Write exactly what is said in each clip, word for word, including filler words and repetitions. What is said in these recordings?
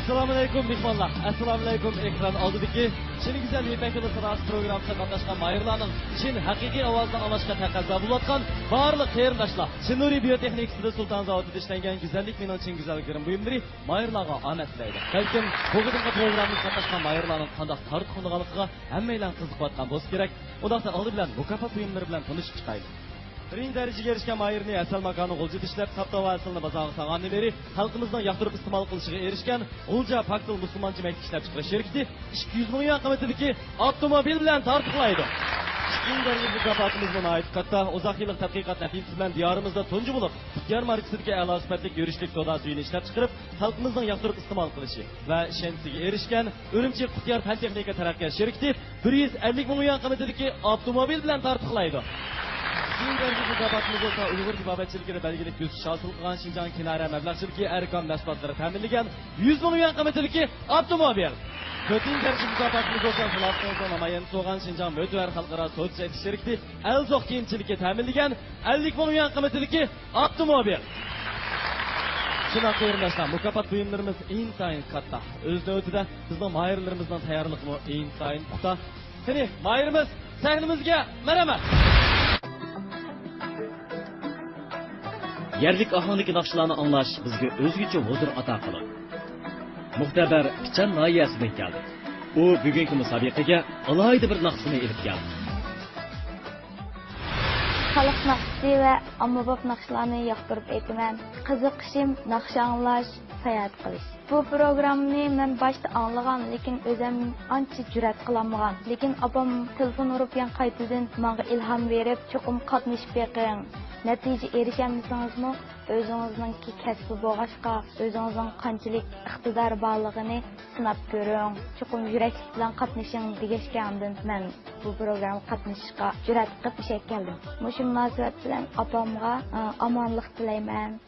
ئەسسالامۇئەلەيكۇم مېھمانلار، ئەسسالامۇئەلەيكۇم ئېكران ئالدىدىكى چىن گۈزەل يىپەك يولى ساداسى پروگراممىسىغا قاتناشقان ماھىرلارنىڭ چىن ھەقىقىي ئاۋازىنى ئاڭلاشقا تەقەززا بولۇۋاتقان بارلىق قېرىنداشلار. چىن نۇرى بىيو تېخنىكىسىدا سۇلتان زاۋۇتىدا ئىشلەنگەن گۈزەللىك مېنىڭ چىن گۈزەل گىرىم بۇيۇملىرى ماھىرلارغا ئامەت تىلەيدۇ. بەلكىم بۇ قېتىمقى پروگراممىمىزغا قاتناشقان ماھىرلارنىڭ قانداق تارتۇقلىنىدىغانلىقىغا ھەممەيلەن قىزىقىۋاتقان بولسا كېرەك. ئۇنداقتا ئالدى بىلەن مۇكاپات بۇيۇملىرى بىلەن تانىشىپ چىقايلى. بىرىنچى دەرىجىگە ئېرىشكەن ماھىرنى ھەسەل ماكانى غۇلجىدا ئىشلەپ، ساپ تاۋا ھەسىلىنى بازارغا سالغاندىن بېرى خەلقىمىزنىڭ ياقتۇرۇپ ئىستېمال قىلىشىغا ئېرىشكەن غۇلجا پاكتىل مۇسۇلمانچە مەيدە ئىشلەپچىقىرىش شىركىتى ئىككى يۈز مىڭ يۈەن قىممىتىدىكى ئاپتوموبىل بىلەن تارتۇقلايدۇ. ئىككىنچى دەرىجىلىك مۇكاپاتىمىزمۇ ناھايىتى كاتتا. ئۇزاق يىللىق تەتقىقات نەتىجىسى بىلەن دىيارىمىزدا تۇنجى بولۇپ قۇتيار ماركىسىدىكى ئەلا سۈپەتلىك يۈرۈشلۈك سودا سۈيىنى ئىشلەپچىقىرىپ، خەلقىمىزنىڭ ياقتۇرۇپ ئىستېمال قىلىشى ۋە ئىشەنچىسىگە ئېرىشكەن ئۈرۈمچى قۇتيار پەن تېخنىكا تەرەققىيات شىركىتى بىر يۈز ئەللىك مىڭ يۈەن قىممىتىدىكى ئاپتوموبىل بىلەن تارتۇقلايدۇ. كېيىن بەرگى مۇكاپاتىمىز بولسا ئۇيغۇر تېبابەتچىلىكىدە بەلگىلىك ئۆسۈش ھاسىل قىلغان شىنجاڭ كىنارە مەبلەغچىلىكى ئەركان مەھسۇلاتلىرى تەمىنلىگەن يۈز مىڭ يۈەن قىممىتىدىكى ئاپتوموبىل. تۆتىنچى دەرىجە مۇكاپاتىمىز بولسا خىلاسىڭىزنىڭ نامايەندىسى بولغان شىنجاڭ مۆتىۋەر خەلقئارا سودا سېتىش شىركىتى ئەلزوق كىيىمچىلىكى تەمىنلىگەن ئەللىك مىڭ يۈەن قىممىتىدىكى ئاپتوموبىل. شۇنداق قېرىنداشلار، مۇكاپات بۇيۇملىرىمىز ئىنتايىن كاتتا. ئۆز نۆۋىتىدە بىزنىڭ ماھىرلىرىمىزنىڭ تەييارلىقىمۇ ئىنتايىن پۇختا. قېنى، ماھىرىمىز سەھنىمىزگە مەرھەمەت! يەرلىك ئاھاڭدىكى ناخشىلارنى ئاڭلاش بىزگە ئۆزگىچە ھۇزۇر ئاتا قىلىدۇ. مۇختەبەر پىچان ناھىيەسىدىن كەلدى. ئۇ بۈگۈنكى مۇسابىقىگە ئالاھىدە بىر ناخشىسىنى ئېلىپ كەلدى. خەلق ناخشىسى ۋە ئاممىباب ناخشىلارنى ياقتۇرۇپ ئېيتىمەن. قىزىقىشىم ناخشا ئاڭلاش، ساياھەت قىلىش. بۇ پروگراممىنى مەن باشتا ئاڭلىغان، لېكىن ئۆزۈم ئانچە جۈرئەت قىلالمىغان. لېكىن ئاپام تېلېفون ئۇرۇپ يەنە قايتىدىن ماڭا ئىلھام بېرىپ، چوقۇم قاتنىشىپ بېقىڭ. نەتىجە ئېرىشەلمىسىڭىزمۇ، ئۆزىڭىزنىڭكى كەسپى بولغاچقا، ئۆزىڭىزنىڭ قانچىلىك ئىقتىدارى بارلىقىنى سىناپ كۆرۈڭ. چوقۇم يۈرەكلىك بىلەن قاتنىشىڭ دېگەچكە، ئاندىن مەن بۇ پروگراممىغا قاتنىشىشقا جۈرئەت قىلىپ ئىشەنگەن كەلدىم. مۇشۇ مۇناسىۋەت بىلەن ئاپامغا، ئە، ئامانلىق تىلەيمەن.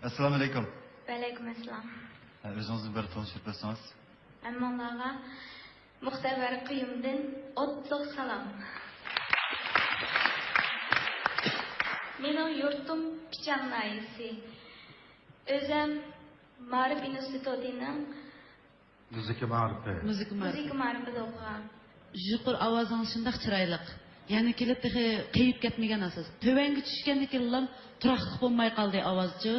ئەسسالامۇ ئەلەيكۇم. ۋەئەلەيكۇم ئەسسالام. ھە، ئۆزىڭىزنى بىر تونۇشتۇرۇپ بەرسىڭىز. ھەممىڭلارغا مۇختەر بەرق قۇيۇمدىن ئوتلۇق سالام. مېنىڭ يۇرتۇم پىچان ناھىيەسى. ئۆزەم مائارىپ ئىنستىتۇتىنىڭ مۇزىكا مائارىپى. مۇزىكا مائارىپى. مۇزىكا مائارىپىدا ئوقۇغان. يۇقىرى ئاۋازىڭىز شۇنداق چىرايلىق. يەنە كېلىپ تېخى قېيىپ كەتمىگەن ئاساس. تۆۋەنگە چۈشكەندىن كېيىنلا تۇراقلىق بولماي قالدى ئاۋازچۇ.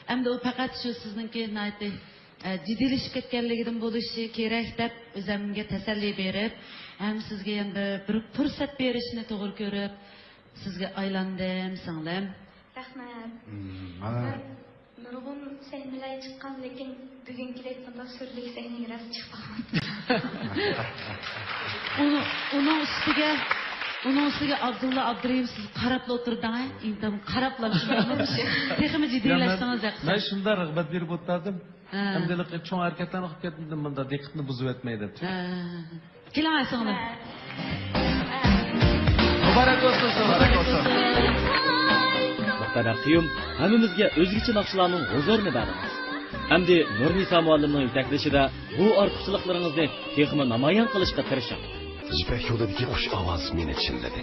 ئەمدى ئۇ پەقەت شۇ سىزنىڭكى ناھايىتى، ئە، جىددىيلىشىپ كەتكەنلىكىدىن بولۇشى كېرەك دەپ ئۆزەمگە تەسەللى بېرىپ، ھەم سىزگە يەنە بىر، بىر پۇرسەت بېرىشنى توغرا كۆرۈپ، سىزگە ئايلاندىم، سىڭلىم. رەھمەت. مم، مانا. مەن نۇرغۇن سەھنىلەرگە چىققان، لېكىن بۈگۈنكىدەك بۇنداق سۈرلۈك سەھنىگە راست چىقىپ باقماپتىمەن. ئۇنىڭ، ئۇنىڭ ئۈستىگە، ئۇنىڭ ئۈستىگە ئابدۇللا ئابدۇرېھىم سىز قاراپلا ئولتۇردىڭ، ھە؟ ئىنتايىن قاراپلا شۇنداقمۇ؟ تېخىمۇ جىددىيلەشتىڭىز دەپ. مەن شۇنداق رىغبەت بېرىپ ئولتۇردۇم. ھە. ئەمدى چوڭ ھەرىكەتلەرنى قىلىپ كەتمىدىم، بۇنداق دىققىتنى بۇزۇۋەتمەي دەپ. ھە. كېلىڭ، سىڭلىم. مۇبارەك بولسۇن، مۇبارەك بولسۇن. مۇختەر بەرق قۇيۇم، ھەممىمىزگە ئۆزگىچە ناخشىلارنىڭ ھۇزۇرىنى بەردىڭىز. ئەمدى نۇرنىسا مۇئەللىمنىڭ يېتەكلىشىدە بۇ ئارتۇقچىلىقلىرىڭىزنى تېخىمۇ نامايان قىلىشقا تىرىشىڭ. يىپەك يولىدىكى خۇش ئاۋاز مېنى چىللىدى.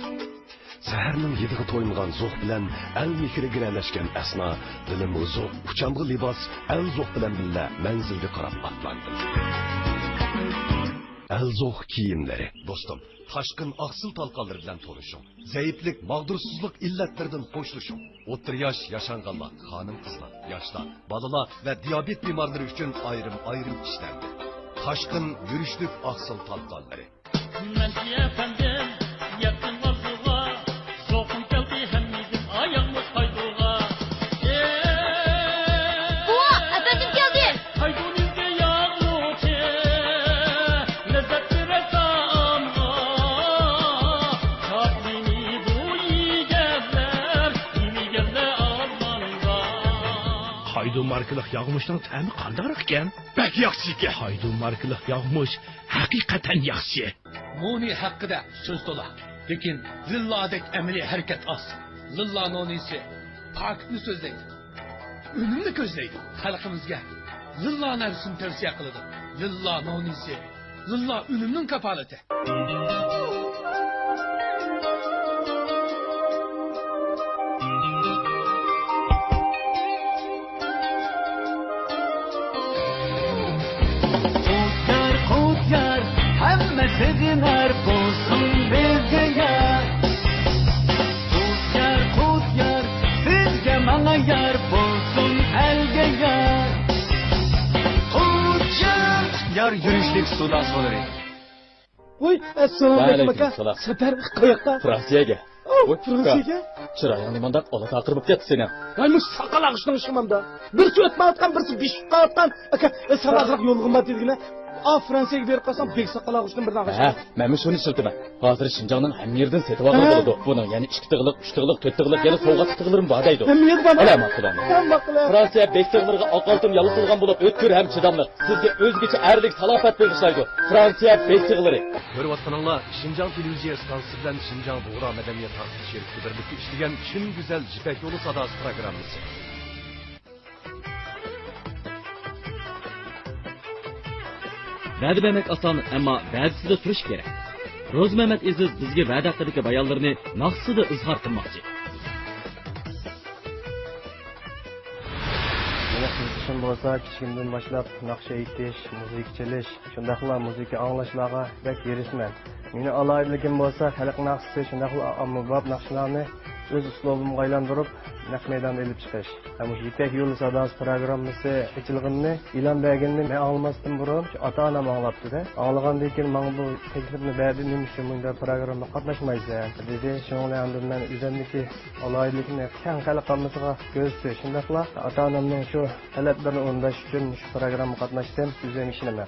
سەھەرنىڭ ھىدىغا تويۇنغان زوق بىلەن ئەل مېھرى گىرەلەشكەن ئەسنا، دىلىمغا زوق، ئۇچامغا لىباس، ئەل زوق بىلەن بىللە مەنزىلگە قاراپ ئاتلاندىم. ئەل زوق كىيىملىرى. دوستۇم، تاشقىن ئاقسىل تالقانلىرى بىلەن تونۇشۇڭ. زەئىپلىك، ماغدۇرسىزلىق ئىللەتلىرىدىن خوشلىشىڭ. ئوتتۇرا ياش، ياشانغانلار، خانىم-قىزلار، ياشلار، بالىلار ۋە دىيابېت بىمارلىرى ئۈچۈن ئايرىم-ئايرىم ئىشلەندى. تاشقىن يۈرۈشلۈك ئاقسىل تالقانلىرى. مەنچە ئەپەندىم، يەتتىم ئارزۇغا، زوقۇم كەلدى ھەممىدىن ئاياغ مۇز قايدۇغا. بوۋا، ئەپەندىم كەلدى! قايدۇنىڭكى ياغلىقى، لەززەت بېرەر تائامغا. تاتلىنى بۇ يېگەنلەر، يېمىگەنلەر ئارمانغا. قايدۇ ماركىلىق ياغمۇچنىڭ تەمى قانداقراق ئىكەن؟ بەك ياخشى ئىكەن. قايدۇ ماركىلىق ياغمۇچ ھەقىقەتەن ياخشى. نونى ھەققىدە سۆز تولا، لېكىن لىللادەك ئەمەلىي ھەرىكەت ئاز. لىللا نونىسى پاكىتنى سۆزلەيدۇ، ئۈنۈمنى كۆزلەيدۇ. خەلقىمىزگە لىللا نەرسىنى تەۋسىيە قىلىدۇ. لىللا نونىسى، لىللا ئۈنۈمنىڭ كاپالىتى. قۇت يار، قۇت يار، ھەممە سېغىنار، بولسۇن بىزگە يار. قۇت يار، قۇت يار، سىزگە ماڭا يار، بولسۇن ئەلگە يار. قۇت يار، قۇت يار، يۈرۈشلۈك سودا سولىرى. ۋوي، ئەسسالامۇ ئەلەيكۇم ئاكا. ۋەئەلەيكۇم ئەسسالام. سەپەر قاياققا؟ فرانسىيەگە. ئاۋۇ، ۋوي، فرانسىيەگە؟ ئۇكا، چىرايىڭ نېمانداق ئالا تارقىرىپ كەتتى سېنىڭ؟ ۋاي، مۇشۇ ساقال ئاغۇشنىڭ ئىشى مانداق. بىرسى ئۆتۈپ ماڭىۋاتقان، بىرسى بېشىپ قاۋاتقان. ئاكا، ئە، ساڭا ئازراق يوللىغۇم بار دېدىگىنە. ئا، فرانسىيەگە بېرىپ قالساڭ، بەك ساقال ئاغۇشتىن بىرنى ئاغۇش. ھە، مەنمۇ شۇنى ئىشلىتىمەن. ھازىر شىنجاڭنىڭ ھەممە يېرىدىن سېتىۋالغىلى بولىدۇ. بۇنىڭ يەنە ئىككى تىغلىق، ئۈچ تىغلىق، تۆت تىغلىق، يەنە سوۋغاتلىق تىغلىرىمۇ بار دەيدۇ. ھەممە يېرىدە بار. ئەلە، ماقۇل ئەمدى. ھە، ماقۇل. فرانسىيە بەگ تىغلىرىغا ئاق ئالتۇن ياللۇتۇلغان بولۇپ، ئۆتكۈر ھەم چىداملىق. سىزگە ئۆزگىچە ئەرلىك سالاپەت بېغىشلايدۇ. فرانسىيە بەگ تىغلىرى. كۆرۈۋاتقىنىڭلار شىنجاڭ تېلېۋىزىيە ئىستانسىسى بىلەن شىنجاڭ بۇغرا مەدەنىيەت ھارپىسى شىركىتى بىرلىكتە ئىشلىگەن چىن گۈزەل يىپەك يولى ساداسى پروگراممىسى. ۋەدە بەرمەك ئاسان، ئەمما ۋەدىسىدە تۇرۇش كېرەك. روزىمەمەت ئېزىز بىزگە ۋەدە ھەققىدىكى بايانلىرىنى ناخشىسىدا ئىزھار قىلماقچى. مېنىڭ قىزىقىشىم بولسا كىچىكىمدىن باشلاپ ناخشا ئېيتىش، مۇزىكا چېلىش، شۇنداقلا مۇزىكا ئاڭلاشلارغا بەك ھېرىسمەن. مېنىڭ ئالاھىدىلىكىم بولسا خەلق ناخشىسى، شۇنداقلا ئاممىباب ناخشىلارنى ئۆز ئۇسلۇبۇمغا ئايلاندۇرۇپ، نەق مەيداندا ئېلىپ چىقىش. ھەم مۇشۇ يىپەك يولى ساداسى پروگراممىسى ئېچىلغىنىنى ئېلان بەرگىنىنى مەن ئاڭلىماستىن بۇرۇن شۇ ئاتا-ئانام ئاڭلاپتۇ-دە. ئاڭلىغاندىن كېيىن ماڭا بۇ تەكلىپنى بەردى، نېمە ئۈچۈن مۇنداق پروگراممىغا قاتناشمايسەن دېدى. شۇنىڭ بىلەن ئاندىن مەن ئۆزەمدىكى ئالاھىدىلىكنى كەڭ خەلق ئاممىسىغا كۆرسىتىش، شۇنداقلا ئاتا-ئانامنىڭ شۇ تەلەپلىرىنى ئورۇنداش ئۈچۈن مۇشۇ پروگراممىغا قاتناشتىم. ئۆزۈم ئىشىنىمەن.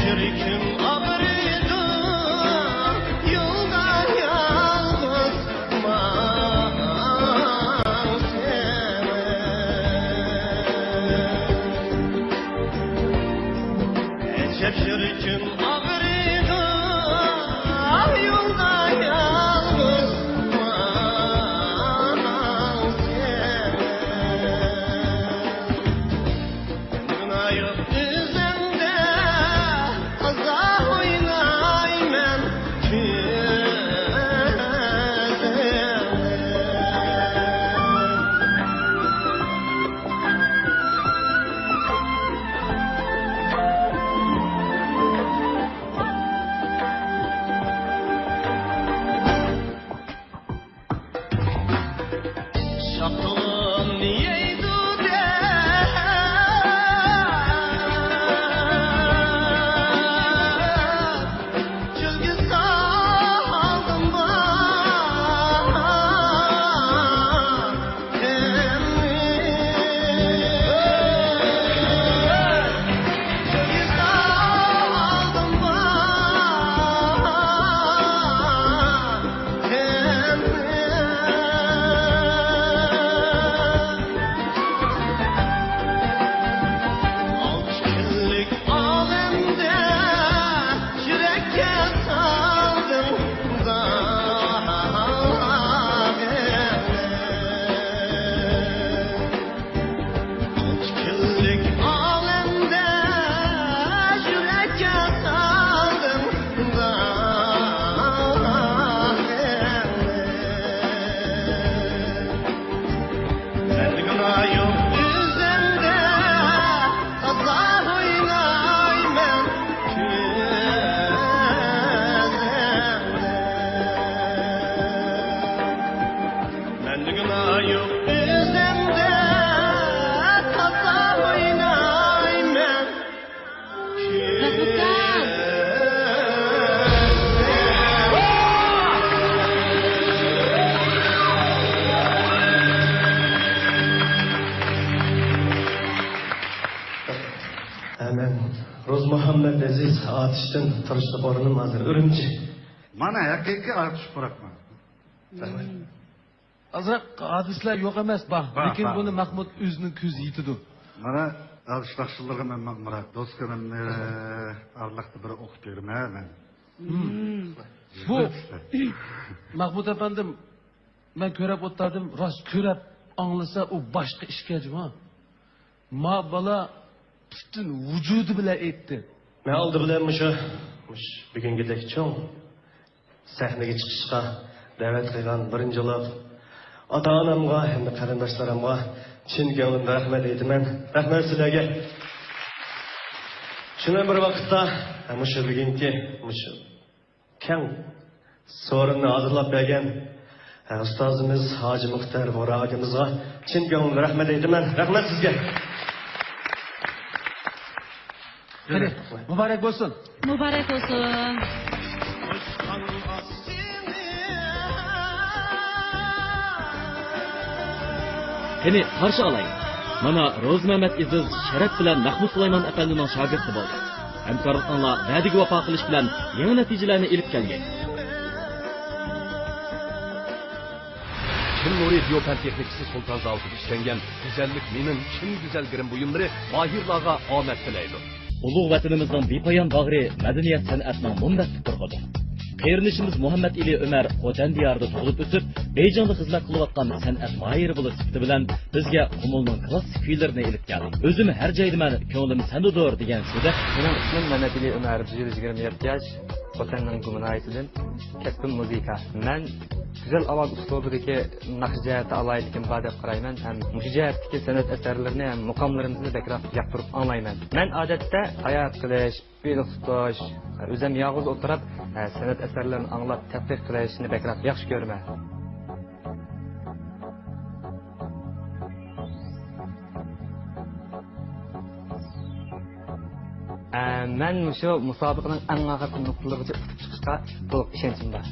يۈرىكىم ئاغرىيدۇ يولدا يالغۇز ماڭسىمەن. ئەجەب يۈرىكىم ئاغرىيدۇ يولدا يالغۇز ماڭسىمەن. گۇناھ يوق ئۆزۈمدە، تازا ئوينايمەن كۆزۈڭنى. شاپتۇلۇم يەيدۇ دەپ، چۆلگە سالدىم بار. ئالتە كۈنلۈك ئالەمدە يۈرەككە سالدىم داغىنى. ئالتە كۈنلۈك ئالەمدە يۈرەككە سالدىم داغىنى. مەندە گۇناھ يوق ئۆزۈمدە، تازا ئوينايمەن كۆزۈڭدە. مەندە گۇناھ يوق ئۆزۈمدە، تازا ئوينايمەن. مەھمۇتجان! مەن روزمۇھەممەت ئەزىز، ئاتۇشتىن، تۇرۇشلۇق ئورنۇم ھازىر ئۈرۈمچى. مانا ھەقىقىي ئاتۇش پۇراقمەن. رەھمەت. ئازراق ھادىسىلەر يوق ئەمەس، بار. بار، لېكىن بار. بۇنى مەھمۇد ئۆزىنىڭ كۆزى يېتىدۇ. مانا، ئاتۇش ناخشىلىرىغا مەن ماڭمىراق دوست كۆرۈمنى ئارىلىقتا بىر ئوقۇپ بېرىمەن مەن. مم. بۇ مەھمۇد ئەپەندىم، مەن كۆرەپ ئولتۇردۇم، راست كۆرەپ ئاڭلىسا ئۇ باشقا ئىشكەن جۇمۇ. ما بالا پۈتۈن ۋۇجۇدى بىلەن ئېيتتى. مەن ئالدى بىلەن مۇشۇ، مۇشۇ بۈگۈنكىدەك چوڭ سەھنىگە چىقىشقا دەۋەت قىلغان بىرىنچى بولۇپ ئاتا-ئانامغا ھەمدە قېرىنداشلىرىمغا چىن كۆڭلۈمدىن رەھمەت ئېيتىمەن. رەھمەت سىلەرگە. شۇنىڭ بىر ۋاقىتتا مۇشۇ بۈگۈنكى مۇشۇ كەڭ سورۇننى ھازىرلاپ بەرگەن ئۇستازىمىز ھاجى مۇختار بورا ئاكىمىزغا چىن كۆڭلۈمدىن رەھمەت ئېيتىمەن. رەھمەت سىزگە. قېنى، مۇبارەك بولسۇن. مۇبارەك بولسۇن. قېنى، قارشى ئالايلى. مانا، روزىمەمەت ئېزىز شەرەپ بىلەن مەھمۇد سۇلايمان ئەپەندىنىڭ شاگىرتى بولدى. ھەمكارلىقىڭلار ۋەدىگە ۋاپا قىلىش بىلەن يېڭى نەتىجىلەرنى ئېلىپ كەلگەي. چىن نۇرى دىيو پەن تېخنىكىسى سۇلتان زاۋۇتىدا ئىشلەنگەن گۈزەللىك مېنىڭ چىن گۈزەل گىرىم بۇيۇملىرى ماھىرلارغا ئامەت تىلەيدۇ. ئۇلۇغ ۋەتىنىمىزنىڭ بىپايان باغرى مەدەنىيەت سەنئەتنىڭ مۇنبەت تۇپرىقىدۇر. قېرىندىشىمىز مۇھەممەد ئېلى ئۆمەر خوتەن دىيارىدا تۇغۇلۇپ ئۆسۈپ، بېيجىڭدا خىزمەت قىلىۋاتقان سەنئەت ماھىرى بولۇش سۈپىتى بىلەن بىزگە قۇمۇلنىڭ كلاسسىك كۈيلىرىنى ئېلىپ كەلدى. ئۆزۈم ھەر جايدىمەن، كۆڭلۈم سەندىدۇر دېگەن سۆزەك. مېنىڭ ئىسمىم مەمەت ئېلى ئۆمەر، بۇ يىل يىگىرمە يەتتە ياش، خوتەننىڭ گۇما ناھىيەسىدىن. كەسپىم مۇزىكا. مەن گۈزەل ئاۋاز ئۇسلۇبىدىكى ناخشا جەھەتتە ئالاھىدىلىكىم بار دەپ قارايمەن ھەم مۇشۇ جەھەتتىكى سەنئەت ئەسەرلىرىنى ھەم مۇقاملىرىمىزنى بەكرەك ياقتۇرۇپ ئاڭلايمەن. مەن ئادەتتە ساياھەت قىلىش، بېلىق تۇتۇش، ئۆزۈم يالغۇز ئولتۇرۇپ، سەنئەت ئەسەرلىرىنى ئاڭلاپ تەتقىق قىلىشنى بەكرەك ياخشى كۆرىمەن. ئە، مەن مۇشۇ مۇسابىقىنىڭ ئەڭ ئاخىرقى نۇقتىلىرىغىچە ئۇتۇپ چىقىشقا تولۇق ئىشەنچىم بار.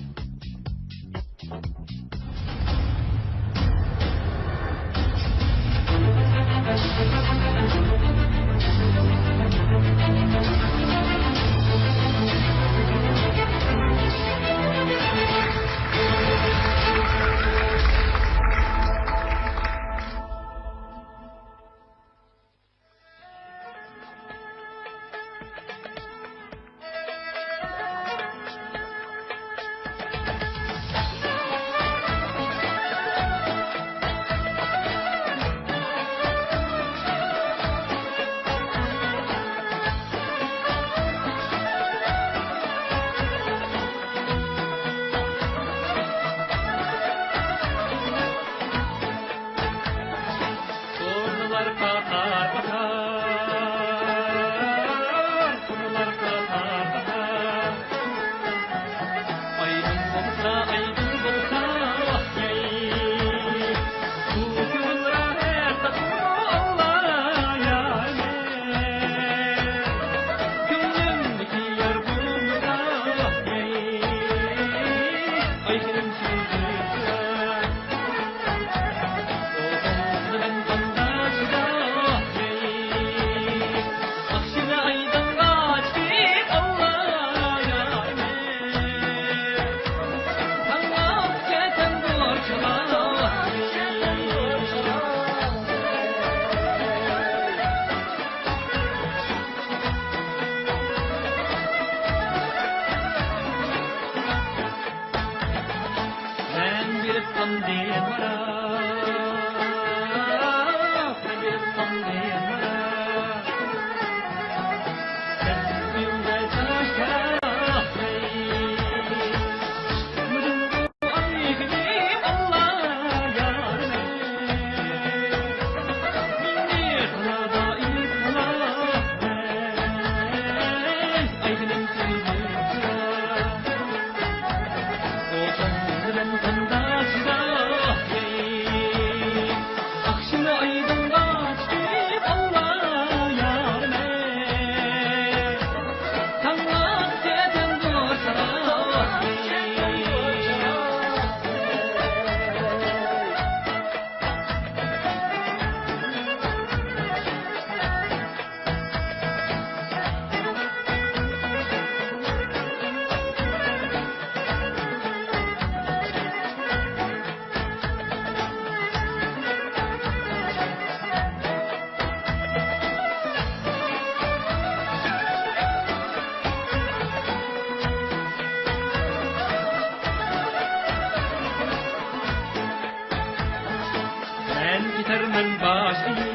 كېتەرمەن باش ئېگىپ،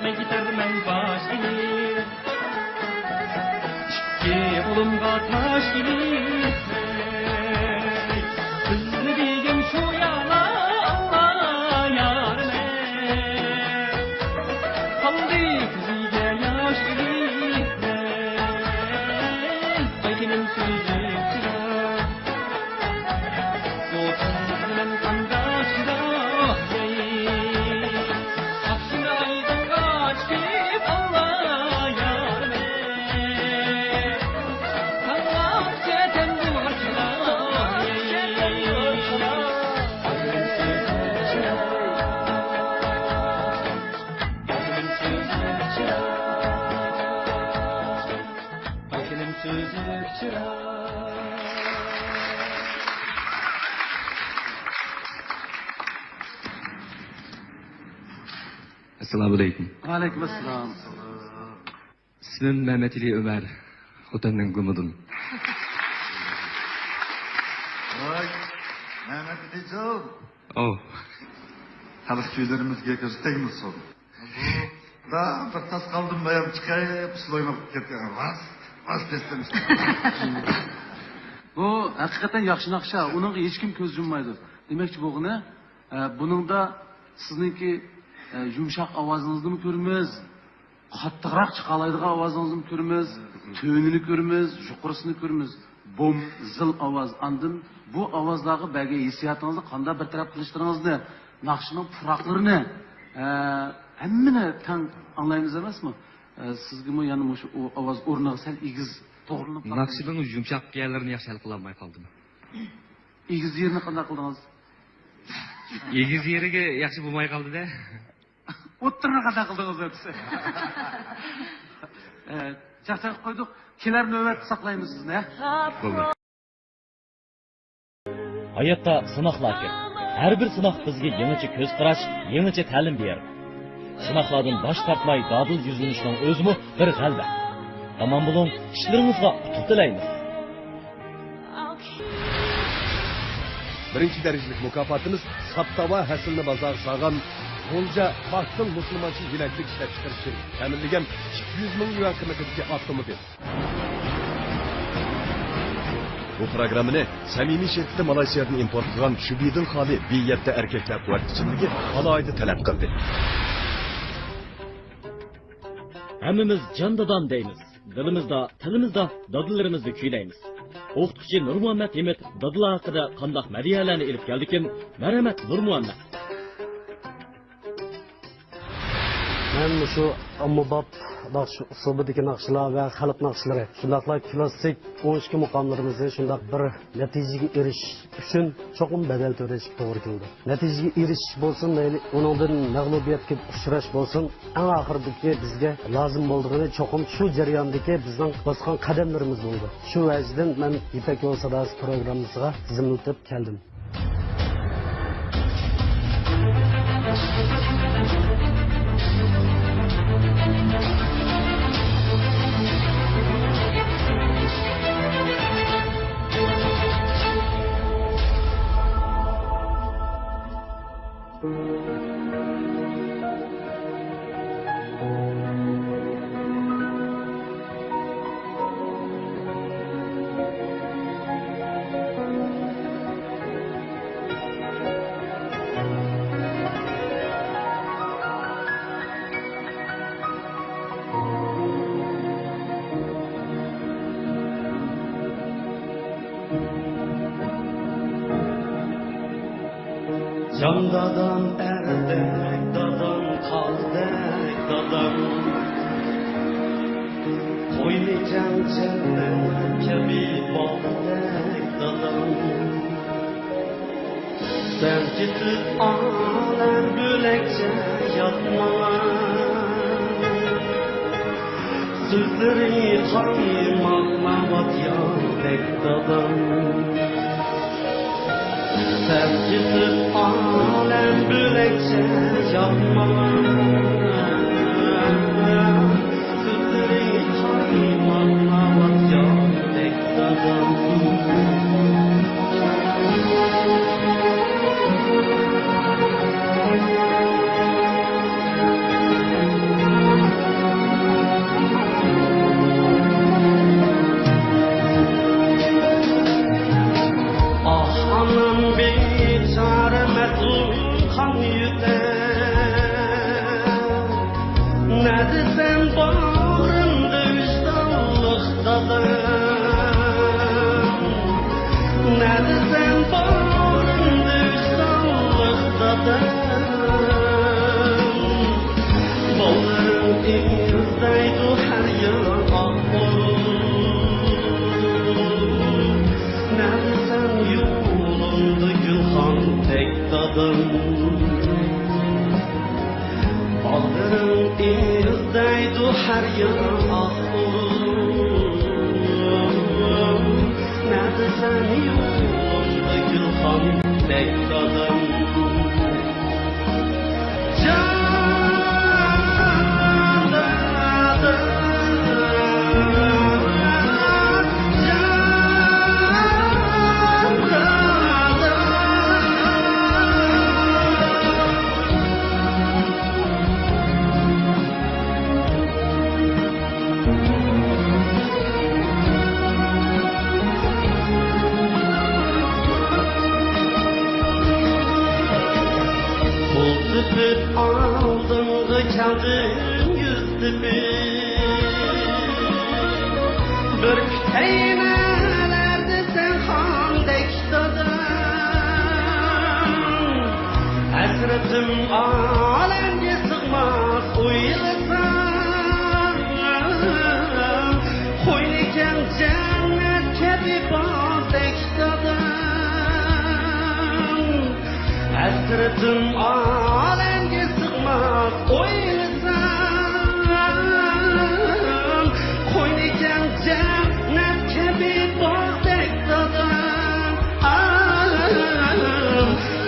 مەن كېتەرمەن باش ئېگىپ. ئىككى قولۇمغا تاش ئېلىپ، بىزنى دېگەن شۇ يالا، ئاللا يارىمەن. قالدى كۆزىگە ياش ئېلىپ، ئاي خېنىم سۈزۈك چىراغ. بۇ قىز بىلەن قانداق چىداي؟ ئاقسۇنى ئايدىڭغا چىقىپ، ئاللا يارىمەن. تاڭلار چېتەن بۇلار چىداي. ئەسسالامۇ ئەلەيكۇم. ۋەئەلەيكۇم ئەسسالام. ئىسمىم مەمەتئېلى ئۆمەر، خوتەننىڭ گۇمىدىن. ۋاي، مەمەتئېلىجان. ئاۋۇ. خەلق كۈيلىرىمىزگە كۆز تەگمىسۇن. دا، بىر تاس قالدىم، بايام چىقىپ، ئۇسسۇل ئويناپ كەتكەن. راست، راست دېسەم. بۇ ھەقىقەتەن ياخشى ناخشا. ئۇنىڭغا ھېچكىم كۆز يۇممايدۇ. دېمەكچى بولغىنى، ئە، بۇنىڭدا سىزنىڭكى، ئە، يۇمشاق ئاۋازىڭىزنىمۇ كۆرىمىز، قاتتىقراق چىقالايدىغان ئاۋازىڭىزنىمۇ كۆرىمىز، تۆۋىنىنى كۆرىمىز، يۇقىرىسىنى كۆرىمىز. بوم، زىل ئاۋاز. ئاندىن بۇ ئاۋازلارغا بەرگەن ھېسسىياتىڭىزنى قانداق بىر تەرەپ قىلىشلىرىڭىزنى، ناخشىنىڭ پۇراقلىرىنى، ئە، ھەممىنى تەڭ ئاڭلايمىز ئەمەسمۇ؟ ئە، سىزگىمۇ يەنە مۇشۇ ئۇ ئاۋاز ئورنىغا سەل ئېگىز توغرىلىنىپ قالغان. ناخشىنىڭ يۇمشاق يەرلىرىنى ياخشى ھەل قىلالماي قالدىم. ئېگىز يېرىنى قانداق قىلدىڭىز؟ ئېگىز يېرىگە ياخشى بولماي قالدى-دە. ئوتتۇرىنى قانداق قىلدىڭىز دەپسە. ئە، چاقچاق قويدۇق. كېلەر نۆۋەتتە ساقلايمىز سىزنى، ھە؟ بولدى. ھاياتتا سىناقلار كۆپ. ھەر بىر سىناق بىزگە يېڭىچە كۆز قاراش، يېڭىچە تەلىم بېرىدۇ. سىناقلاردىن باش تارتماي دادىل يۈزلىنىشنىڭ ئۆزىمۇ بىر غەلىبە. ئامان بولۇڭ، ئىشلىرىڭىزغا ئۇتۇق تىلەيمىز. بىرىنچى دەرىجىلىك مۇكاپاتىمىز ساپ تاۋا ھەسىلىنى بازارغا سالغان غۇلجا باستىن مۇسۇلمانچە يېلەكلىك ئىشلەپچىقىرىشى تەمىنلىگەن ئىككى يۈز مىڭ يۈەن قىممىتىدىكى ئاپتوموبىل. بۇ پروگراممىنى سەمىمىي شىركىتى مالايسىيادىن ئىمپورت قىلغان شۈبھىدىن خالىي بى يەتتە ئەركەكلەر قۇۋۋەت ئىچىملىكى ئالاھىدە تەلەپ قىلدى. ھەممىمىز جان دادام دەيمىز. دىلىمىزدا، تىلىمىزدا دادىلىرىمىزنى كۈيلەيمىز. ئوقۇتقۇچى نۇرمۇھەممەت ھىمىت دادىلار ھەققىدە قانداق مەدھىيەلەرنى ئېلىپ كەلدىكىن؟ مەرھەمەت، نۇرمۇھەممەت. مەن مۇشۇ ئاممىباب ناخشا ئۇسلۇبىدىكى ناخشىلار ۋە خەلق ناخشىلىرى، شۇنداقلا كلاسسىك ئون ئىككى مۇقاملىرىمىزنى شۇنداق بىر نەتىجىگە ئېرىشىش ئۈچۈن چوقۇم بەدەل تۆلەشكە توغرا كېلىدۇ. نەتىجىگە ئېرىشىش بولسۇن، مەيلى ئۇنىڭدىن مەغلۇبىيەتكە ئۇچراش بولسۇن، ئەڭ ئاخىرىدىكى بىزگە لازىم بولىدىغىنى چوقۇم شۇ جەرياندىكى بىزنىڭ باسقان قەدەملىرىمىز بولىدۇ. شۇ ۋەجىدىن مەن يىپەك يولى ساداسى پروگراممىسىغا تىزىملىتىپ كەلدىم. جان دادام، ئەردەك دادام، قالدەك دادام، قوينى جەڭ جەننەت كەبى بالدەك دادام. سەن كېتىپ ئالەم بۆلەكچە ياتماڭا، سۆزلىرى قايماقلاۋات ياندەك دادام. سەن كېتىپ ئالەم بۆلەكچە ياتماڭا، سۆزلىرى قايماقلاۋات ياندەك دادام. نەدىسەن باغرىمدا ۋىجدانلىق دادام؟ نەدىسەن باغرىمدا ۋىجدانلىق دادام؟ بالىلىرىڭ ئىزدەيدۇ ھەر يىل ئاق ئورۇن. نەدىسەن يولۇڭدا گۈلخاندەك دادام؟ بالىلىرىڭ ئىزدەيدۇ ھەر يىل ئاق ئورۇن. نەدىسەن يولۇڭدا گۈلخاندەك دادام؟ جان دادام، جان دادام. قول تېپىپ ئالدىڭغا كەلدىم يۈز تېپىپ. بىر كۈتەيمەن ئەردە سەن خاندەك دادام. ھەسرىتىم ئالەمگە سىغماس ئويلىسام. قوينى كەڭ جەننەت كەبى باغدەك دادام. ھەسرىتىم ئالەمگە سىغماس ئويلىسام. قوينى كەڭ جەننەت كەبى باغدەك دادام.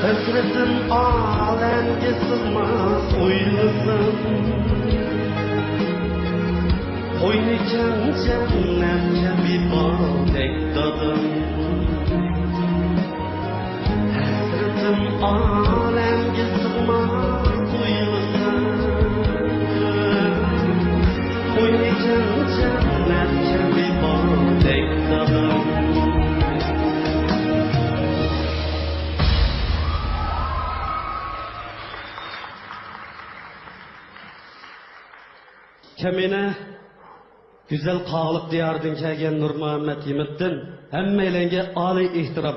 ھەسرىتىم ئالەمگە سىغماس ئويلىسام. قوينى كەڭ جەننەت كەبى باغدەك دادام. ھەسرىتىم ئالەمگە سىغماس ئويلىسام. قوينى كەڭ جەننەت كەبى باغدەك دادام. كەمىنە، گۈزەل قاغىلىق دىيارىدىن كەلگەن نۇرمۇھەممەت ھىمىتتىن ھەممەيلەنگە ئالىي ئېھتىرام،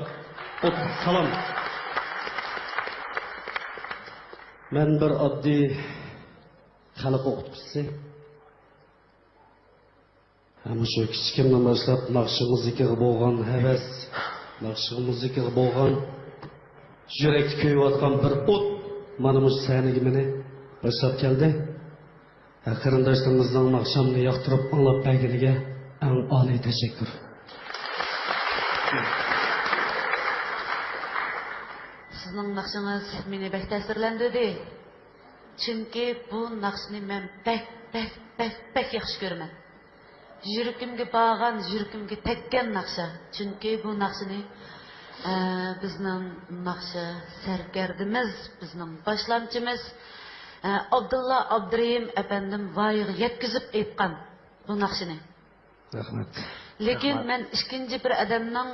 ئوتلۇق سالام. مەن بىر ئاددىي خەلق ئوقۇتقۇچىسى. مۇشۇ كىچىكىمدىن باشلاپ ناخشا مۇزىكىغا بولغان ھەۋەس، ناخشا مۇزىكىغا بولغان يۈرەكتە كۆيۈۋاتقان بىر ئوت مانا مۇشۇ سەھنىگە مېنى باشلاپ كەلدى. قېرىنداشلىرىمىزنىڭ ناخشامنى ياقتۇرۇپ ئاڭلاپ بەرگىنىگە ئەڭ ئالىي تەشەككۈر. سىزنىڭ ناخشىڭىز مېنى بەك تەسىرلەندۈردى. چۈنكى بۇ ناخشىنى مەن بەك، بەك، بەك، بەك ياخشى كۆرىمەن. يۈرىكىمگە بارغان، يۈرىكىمگە تەگكەن ناخشا. چۈنكى بۇ ناخشىنى، ئە، بىزنىڭ ناخشا سەركەردىمىز، بىزنىڭ باشلامچىمىز، ئە، ئابدۇللا ئابدۇرېھىم ئەپەندىم ۋايىغا يەتكۈزۈپ ئېيتقان بۇ ناخشىنى. رەھمەت. لېكىن رەھمەت. مەن ئىككىنچى بىر ئادەمنىڭ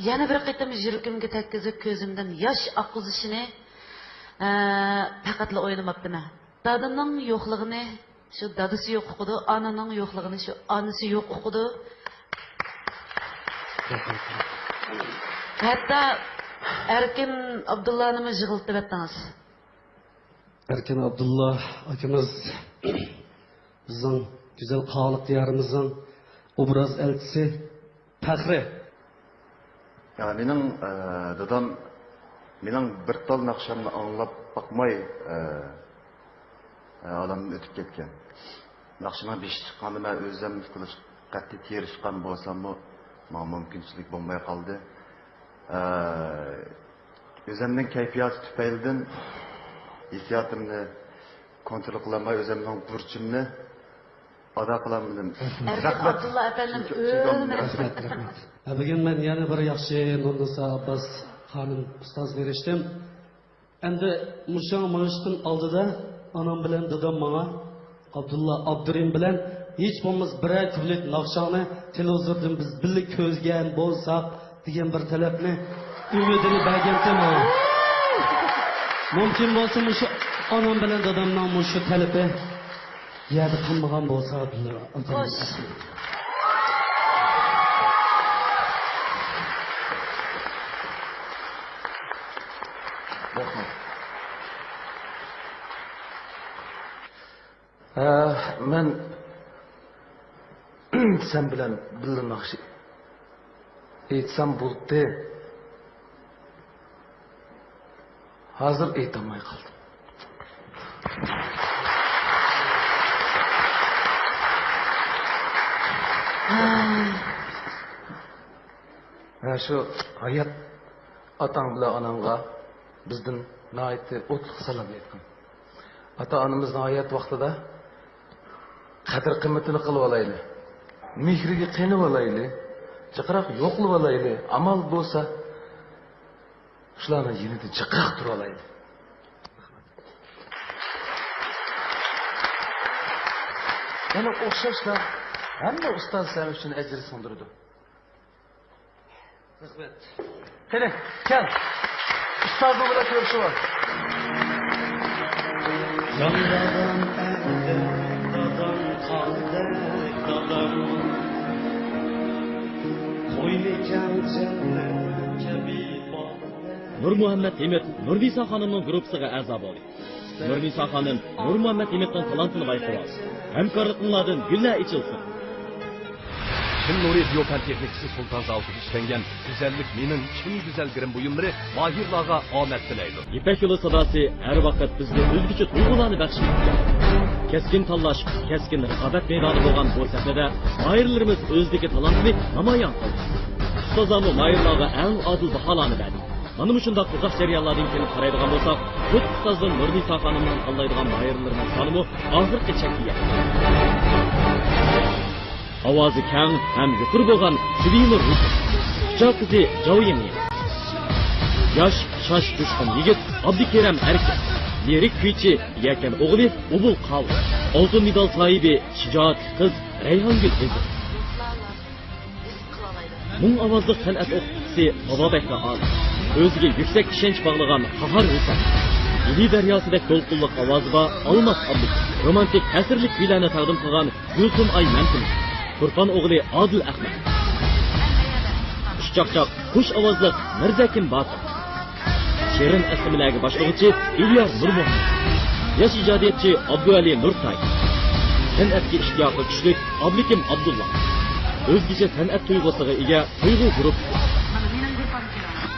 يەنە بىر قېتىم يۈرىكىمگە تەگكۈزۈپ كۆزۈمدىن ياش ئاققۇزۇشىنى، ئە، پەقەتلا ئويلىماپتىمەن. دادىنىڭ يوقلۇقىنى شۇ دادىسى يوق ئۇقىدۇ، ئانىنىڭ يوقلۇقىنى شۇ ئانىسى يوق ئۇقىدۇ. ھەتتا ئەركىن ئابدۇللانىمۇ يىغلىتىۋەتتىڭىز. ئەركىن ئابدۇللا ئاكىمىز بىزنىڭ گۈزەل قاغىلىق دىيارىمىزنىڭ ئوبراز ئەلچىسى، پەخرى. يا، مېنىڭ، ئە، دادام مېنىڭ بىر تال ناخشامنى ئاڭلاپ باقماي، ئە، ئە، ئالەمدىن ئۆتۈپ كەتكەن. ناخشىنىڭ بېشى چىققاندا مەن ئۆزۈم قىلىش، قەتئىي تىرىشقان بولساممۇ، ماڭا مۇمكىنچىلىك بولماي قالدى. ئە، ئۆزۈمنىڭ كەيپىياتى تۈپەيلىدىن ھېسسىياتىمنى كونترول قىلالماي، ئۆزۈمنىڭ بۇرچۇمنى ئادا قىلالمىدىم. ئەركىن رەھمەت. ئابدۇللا ئەپەندىم، چۈنكى، چۈنكى ئۆزىنى رەھمەت، رەھمەت. ھە، بۈگۈن مەن يەنە بىر ياخشى نۇرنىسا ئابباس خانىم ئۇستازغا ئېرىشتىم. ئەمدى مۇشۇڭ مېڭىشتىن ئالدىدا ئانام بىلەن دادام ماڭا، ئابدۇللا ئابدۇرېھىم بىلەن ھېچ بولمىسا بىرەر كۇپلېت ناخشاڭنى تېلېۋىزوردىن بىز بىللە كۆرگەن بولساق دېگەن بىر تەلەپنى ئۈمىدىنى بەرگەنتى ماڭا. مۇمكىن بولسا مۇشۇ ئانام بىلەن دادامنىڭ مۇشۇ تەلىپى يەردە قالمىغان بولسا بىللە. خوش. ھە، مەن سەن بىلەن بىللە ناخشا ئېيتسام بولدى. ھازىر ئېيتالماي قالدىم. ھە، شۇ ھايات ئاتاڭ بىلەن ئاناڭغا بىزدىن ناھايىتى ئوتلۇق سالام ئېيتقىن. ئاتا-ئانىمىزنىڭ ھايات ۋاقتىدا قەدىر-قىممىتىنى قىلىۋالايلى. مېھرىگە قېنىۋالايلى. جىقراق يوقلىۋالايلى. ئامال بولسا، شۇلارنىڭ يېنىدا جىقراق تۇرۇۋالايلى. يەنە ئوخشاشلا ھەممە ئۇستاز سەن ئۈچۈن ئەجىر سىڭدۈرىدۇ. رەھمەت. قېنى، كەل. ئۇستازىڭ بىلەن كۆرۈشۈۋال. جان دادام، ئەمدى دادام، قاندەك دادام. قوينى كەڭ جەننەت كەبى باغدا. نۇرمۇھەممەت ھىمىت نۇرنىسا خانىمنىڭ گۇرۇپپىسىغا ئەزا بولدى. نۇرنىسا خانىم نۇرمۇھەممەت ھىمىتنىڭ تالانتىنى بايقىۋالدى. ھەمكارلىقىڭلاردىن گۈللەر ئېچىلسۇن! چىن نۇرى دىيو پەن تېخنىكىسى سۇلتان زاۋۇتىدا ئىشلەنگەن گۈزەللىك مېنىڭ، چىن گۈزەل گىرىم بۇيۇملىرى ماھىرلارغا ئامەت تىلەيدۇ. يىپەك يولى ساداسى ھەر ۋاقىت بىزگە ئۆزگىچە تۇيغۇلارنى بەخش قىلىدۇ. كەسكىن تاللاش، كەسكىن رىقابەت مەيدانى بولغان بۇ سەھنىدە ماھىرلىرىمىز ئۆزىدىكى تالانتىنى نامايان قىلدى. ئۇستازلارمۇ ماھىرلارغا ئەڭ ئادىل باھالارنى بەردى. مانا مۇشۇنداق ئۇزاق جەريانلاردىن كېلىپ قارايدىغان بولساق، تۆت ئۇستازدىن نۇرنىسا خانىمنىڭ تاللايدىغان ماھىرلىرىنىڭ سانىمۇ ئاخىرقى چەككە يەتتى. ئاۋازى كەڭ ھەم يۇقىرى بولغان سۈبىنۇر ھېيت، ئۇچار قىزى جاۋ يىڭيىڭ. ياش، شاش، جۇشقۇن يىگىت ئابدۇكېرەم ئەركىن، لىرىك كۈيچى يەكەن ئوغلى ئوبۇل قاۋۇل، ئالتۇن مېدال ساھىبى شىجائەتلىك قىز رەيھانگۈل ئېزىز. مۇڭ ئاۋازلىق سەنئەت ئوقۇتقۇچىسى بابابەكرى ئالىم، ئۆزىگە يۈكسەك ئىشەنچ باغلىغان قاھار ھۈسەن، ئىلى دەرياسىدەك دولقۇنلۇق ئاۋازى بار ئالماس ئابلىكىم، رومانتىك تەسىرلىك كۈيلەرنى تەقدىم قىلغان گۈلسۇمئاي مەمتىمىن، تۇرپان ئوغلى ئادىل ئەخمەت، خۇشچاقچاق خۇش ئاۋازلىق مىرزەكىم باتۇر. شېرىن ئەسلىمىلەرگە باشلىغۇچى ئىلياس نۇرمۇھەممەت، ياش ئىجادىيەتچى ئابدۇئەلى نۇرتاي، سەنئەتكە ئىشتىياقى كۈچلۈك ئابلىكىم ئابدۇللا، ئۆزگىچە سەنئەت تۇيغۇسىغا ئىگە تۇيغۇ گۇرۇپپىسى،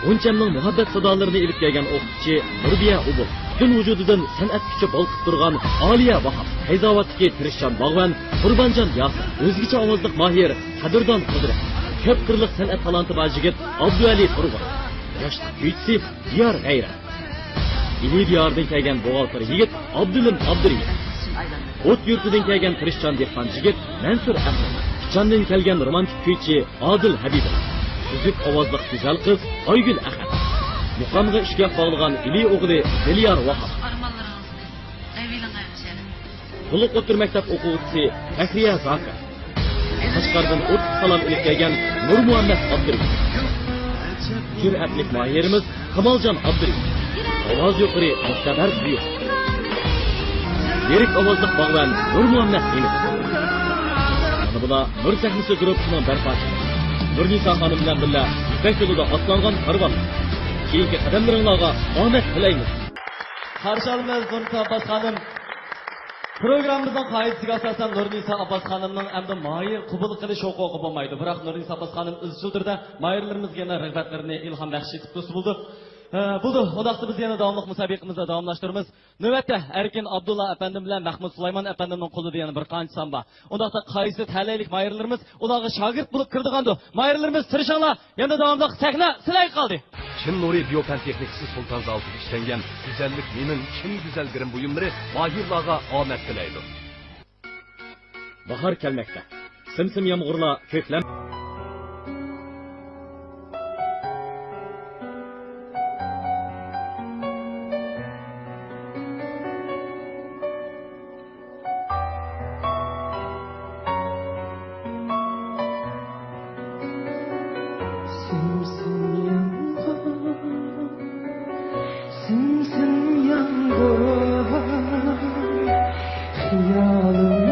غۇنچەمنىڭ مۇھەببەت سادالىرىنى ئېلىپ كەلگەن ئوقۇتقۇچى نۇربىيە ئوبۇل، پۈتۈن ۋۇجۇدىدىن سەنئەت كۈچى بالقىپ تۇرغان ئالىيە ۋاھاپ، پەيزاۋاتتىكى تىرىشچان باغۋەن قۇربانجان ياسىر، ئۆزگىچە ئاۋازلىق ماھىر قەدىردان قۇدرەت، كۆپ قىرلىق سەنئەت تالانتى بار يىگىت ئابدۇئەلى تۇرغۇن، ياشلىق كۈيچىسى دىيار غەيرەت. ئىلى دىيارىدىن كەلگەن بوغالتىر يىگىت ئابدۇلىم ئابدۇرېھىم، ئوت يۇرتىدىن كەلگەن تىرىشچان دېھقان يىگىت مەنسۇر ئەخمەت، پىچاندىن كەلگەن رومانتىك كۈيچى ئادىل ھەبىبۇللا، سۈزۈك ئاۋازلىق گۈزەل قىز ئايگۈل ئەخەت، مۇقامغا ئىشتىياق باغلىغان ئىلى ئوغلى دىليار ۋاھاپ. تولۇق ئوتتۇرا مەكتەپ ئوقۇغۇچىسى فەخرىيە زاكىر، قەشقەردىن ئوتلۇق سالام ئېلىپ كەلگەن نۇرمۇھەممەت ئابدۇرېھىم، جۈرئەتلىك ماھىرىمىز كامالجان ئابدۇرېھىم، ئاۋاز يۇقىرى مۇقتەدەر بۈيۈك، لىرىك ئاۋازلىق باغۋەن نۇرمۇھەممەت ھېمىت. مانا بۇلار نۇر سەھنىسى گۇرۇپپىسىنىڭ بەرپاچىلىرى نۇرنىسا خانىم بىلەن بىللە يىپەك يولىدا ئاتلانغان كارۋانلار. كېيىنكى قەدەملىرىڭلارغا ئامەت تىلەيمىز. قارشى ئالىمىز نۇرنىسا ئابباس خانىم. پروگراممىمىزنىڭ قائىدىسىگە ئاساسەن نۇرنىسا ئابباس خانىمنىڭ ئەمدى ماھىر قوبۇل قىلىش ھوقۇقى بولمايدۇ. بىراق نۇرنىسا ئابباس خانىم ئىزچىل تۈردە ماھىرلىرىمىزگە يەنە رىغبەتلىرىنى ئىلھام بەخش ئېتىپ تۇرسا بولىدۇ. ھە، بولىدۇ. ئۇنداقتا بىز يەنە داۋاملىق مۇسابىقىمىزنى داۋاملاشتۇرىمىز. نۆۋەتتە ئەركىن ئابدۇللا ئەپەندىم بىلەن مەھمۇت سۇلايمان ئەپەندىمنىڭ قولىدا يەنە بىر قانچە سان بار. ئۇنداقتا قايسى تەلەيلىك ماھىرلىرىمىز ئۇلارغا شاگىرت بولۇپ كىرىدىغاندۇ؟ ماھىرلىرىمىز تىرىشىڭلار، يەنە داۋاملىق سەھنە سىلەرگە قالدى. چىن نۇرى دىيو پەن تېخنىكىسى سۇلتان زاۋۇتىدا ئىشلەنگەن گۈزەللىك مېنىڭ، چىن گۈزەل گىرىم بۇيۇملىرى ماھىرلارغا ئامەت تىلەيدۇ. باھار كەلمەكتە. سىم-سىم يامغۇرلار كۆكلەم. سىم-سىم يامغۇر، سىم-سىم يامغۇر، خىيالىم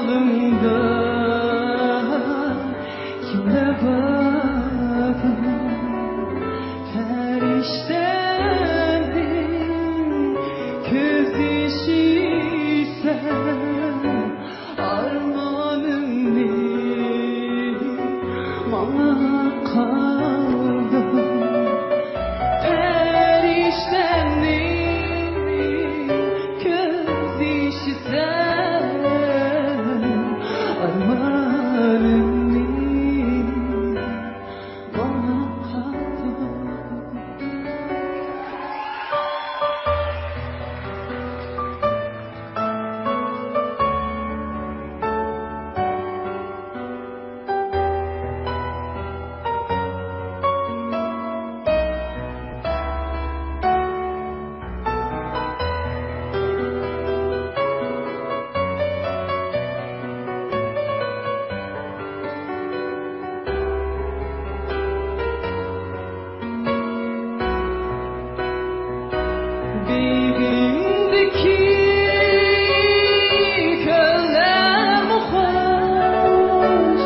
قولۇڭدا كىملەر بار؟ پەرىشتەمدىن كۆز يېشى سەن، ئارمانىمنى ماڭا قالدۇر. پەرىشتەمنى كۆز يېشى سەن، ئارمانىمنى ماڭا قالدۇر. بېغىمدىكى كۆللەرمۇ خۇش،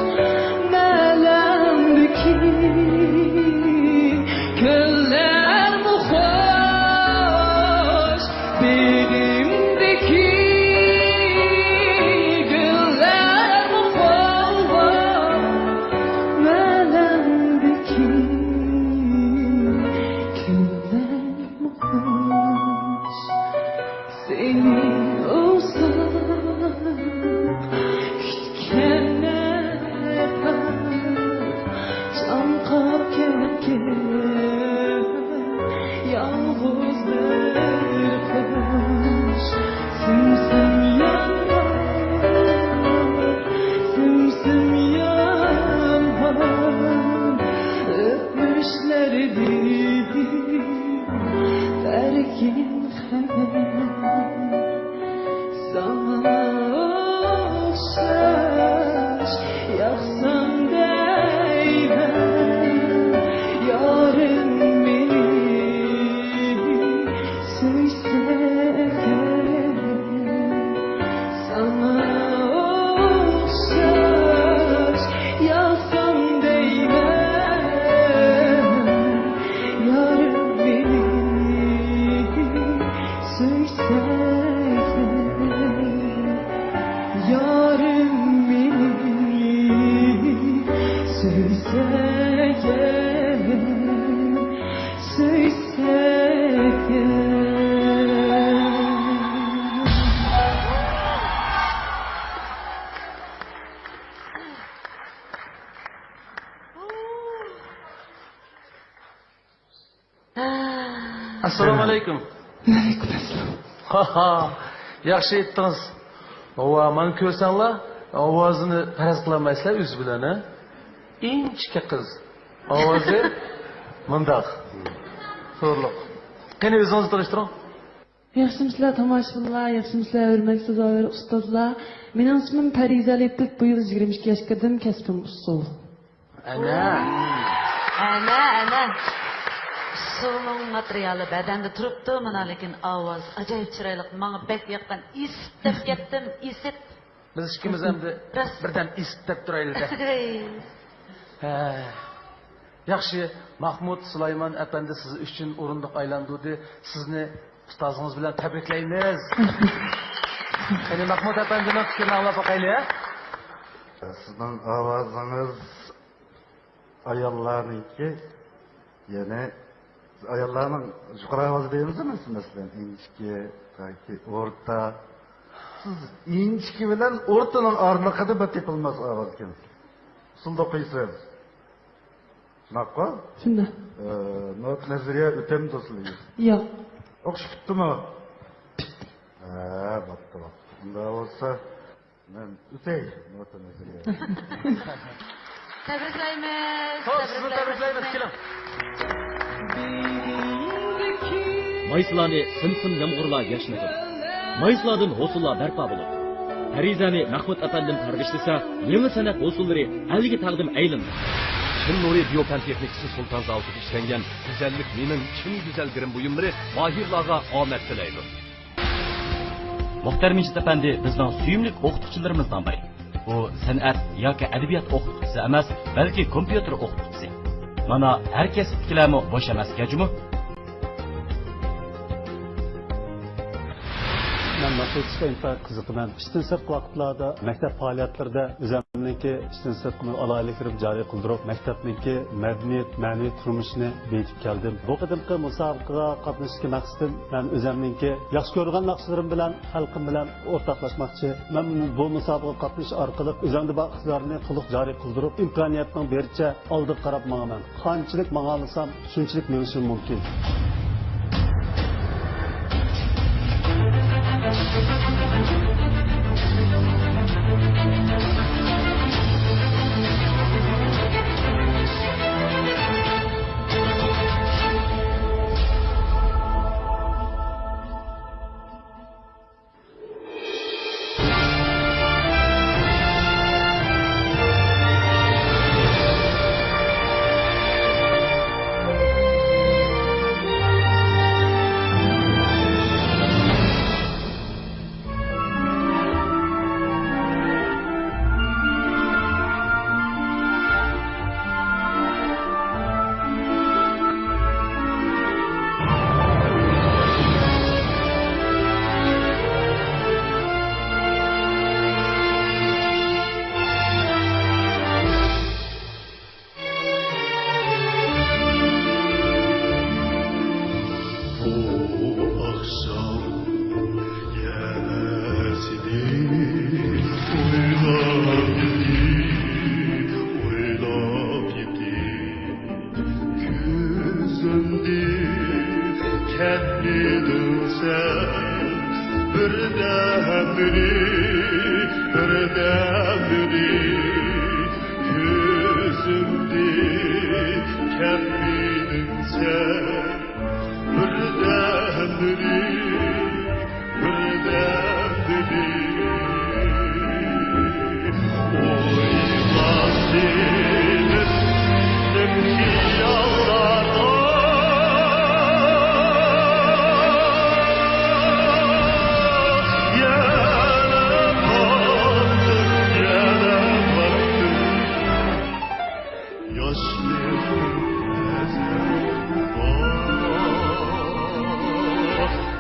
نالەمدىكى كۆللەرمۇ خۇش، بېغىمدىكى گۈللەرمۇ خۇش، نالەمدىكى كۆللەر سېنى ئۇزاق كۈتكەنلەر چاڭقاپ كەتكەن يالغۇز بىر قۇش. سىم-سىم يانغان، سىم-سىم يانغان ئۆتمۈشلەردىن بەرگىن خەۋەر. ساڭا ئوخشاش ياقسام دەيمەن يارىم مېنى سۆيسە. ساڭا ئوخشاش ياقسام دەيمەن يارىم مېنى سۆيسە. يارىم مېنى سۆيسە، سۆيسە. ئەسسالامۇ ئەلەيكۇم. ۋەئەلەيكۇم ئەسسالام. ھا، ھا، ياخشى ئېيتتىڭىز. ۋا، مانا كۆرسەڭلار، ئاۋازىنى پەرەز قىلالمايسىلەر ئۆزى بىلەن، ھە؟ ئىنچىكە قىز. ئاۋازى مۇنداق. خورلۇق. قېنى، ئۆزىڭىزنى تونۇشتۇرۇڭ. ياخشىمۇسىلەر تاماشىبىنلار، ياخشىمۇسىلەر ھۆرمەتلىك سازاۋەر ئۇستازلار. مېنىڭ ئىسمىم پەرىزە لېتىپ، بۇ يىل يىگىرمە ئىككى ياشقا كىردىم، كەسپىم ئۇسسۇل. ئەنە. ئەنە، ئەنە. ئۇسسۇلنىڭ ماتېرىيالى بەدەندە تۇرۇپتۇ، مانا، لېكىن ئاۋاز ئاجايىپ چىرايلىق. ماڭا بەك ياققان. ئىسىت دەپ كەتتىم، ئىسىت. بىز ئىككىمىز ئەمدى راست. بىردەم ئىسىت دەپ تۇرايلى-دە. ھەي. ھە. ياخشى، ماھمۇت سۇلايمان ئەپەندى سىز ئۈچۈن ئورۇندۇق ئايلاندۇردى. سىزنى ئۇستازىڭىز بىلەن تەبرىكلەيمىز. قېنى، ماھمۇت ئەپەندىنىڭ پىكرىنى ئاڭلاپ باقايلى، ھە؟ سىزنىڭ ئاۋازىڭىز ئاياللارنىڭكى، يەنى ئاياللارنىڭ يۇقىرى ئاۋازى دەيمىز، مەسىلەن، ئىنچىكە ياكى ئورتا. سىز ئىنچىكە بىلەن ئورتىنىڭ ئارىلىقىدا بىر تېپىلماس ئاۋاز ئىكەنسىز. ئۇسسۇلدا ئوقۇيسىز. شۇنداققۇ؟ شۇنداق. ئى، نوتا نەزەرىيە ئۆتەمدۇ سىلەرگە؟ ياق. ئوقۇش پۈتتىمۇ؟ پۈتتى. ھە، بوپتۇ، بوپتۇ. ئۇنداق بولسا، مەن ئۆتەي نوتا نەزەرىيە. تەبرىكلەيمىز، خوش، سىزنى تەبرىكلەيمىز، تەبرىكلەيمىز، سىزنى. كېلىڭ. مايسىلانى سىم-سىم يامغۇرلار ياشنىتىپ، مايسىلاردىن ھوسۇللار بەرپا بولۇپ، پەرىزەنى مەھمۇت ئەپەندىم پەرۋىشلىسە، يېڭى سەنئەت ھوسۇللىرى ئەلگە تەقدىم ئەيلىنىدۇ. چىن نۇرى دىيو پەن تېخنىكىسى سۇلتان زاۋۇتىدا ئىشلەنگەن گۈزەللىك مېنىڭ، چىن گۈزەلگىرىم بۇيۇملىرى ماھىرلارغا ئامەت تىلەيدۇ. مۇختەر مىجىت ئەپەندى بىزنىڭ سۆيۈملۈك ئوقۇتقۇچىلىرىمىزنىڭ بىرى. ئۇ سەنئەت ياكى ئەدەبىيات ئوقۇتقۇچىسى ئەمەس، بەلكى كومپيۇتېر ئوقۇتقۇچىسى. مانا، ھەر كەسىپتىكىلەرمۇ بوش ئەمەسكەن جۇمۇ. مەن ماتېماتىكىغا ئىنتايىن قىزىقىمەن. ئىشتىن سىرتقى ۋاقىتلاردا مەكتەپ پائالىيەتلىرىدە ئۆزۈمنىڭكى ئىشتىن سىرتقى ئالاھىدىلىكلىرىمنى جارى قىلدۇرۇپ، مەكتەپنىڭكى مەدەنىيەت، مەنىۋى تۇرمۇشىنى بېيىتىپ كەلدىم. بۇ قېتىمقى مۇسابىقىگە قاتنىشىشتىكى مەقسىتىم، مەن ئۆزۈمنىڭكى ياخشى كۆرىدىغان ناخشىلىرىم بىلەن خەلقىم بىلەن ئورتاقلاشماقچى. مەن بۇ مۇسابىقىگە قاتنىشىش ئارقىلىق ئۆزۈمدە بار ئىقتىدارنى قىلىق جارى قىلدۇرۇپ، ئىمكانىيەتنىڭ بېرىچە ئالدىغا قاراپ ماڭىمەن. قانچىلىك ماڭالىسام، شۇنچىلىك مېڭىشىم مۇمكىن. بۇ ئاخشام يەنە سېنى ئويلاپ يېتىپ، ئويلاپ يېتىپ، كۆزۈمدىن كەتمىدىڭ سەن بىردەمدىن، بىردەمدىن. كۆزۈمدىن كەتمىدىڭ سەن بىردەمدىن، بىردەمدىن. ئويغا سېلىپ چۈشتۈم خىياللارغا، يەنە باقتىم، يەنە باقتىم. ياشلىق بار،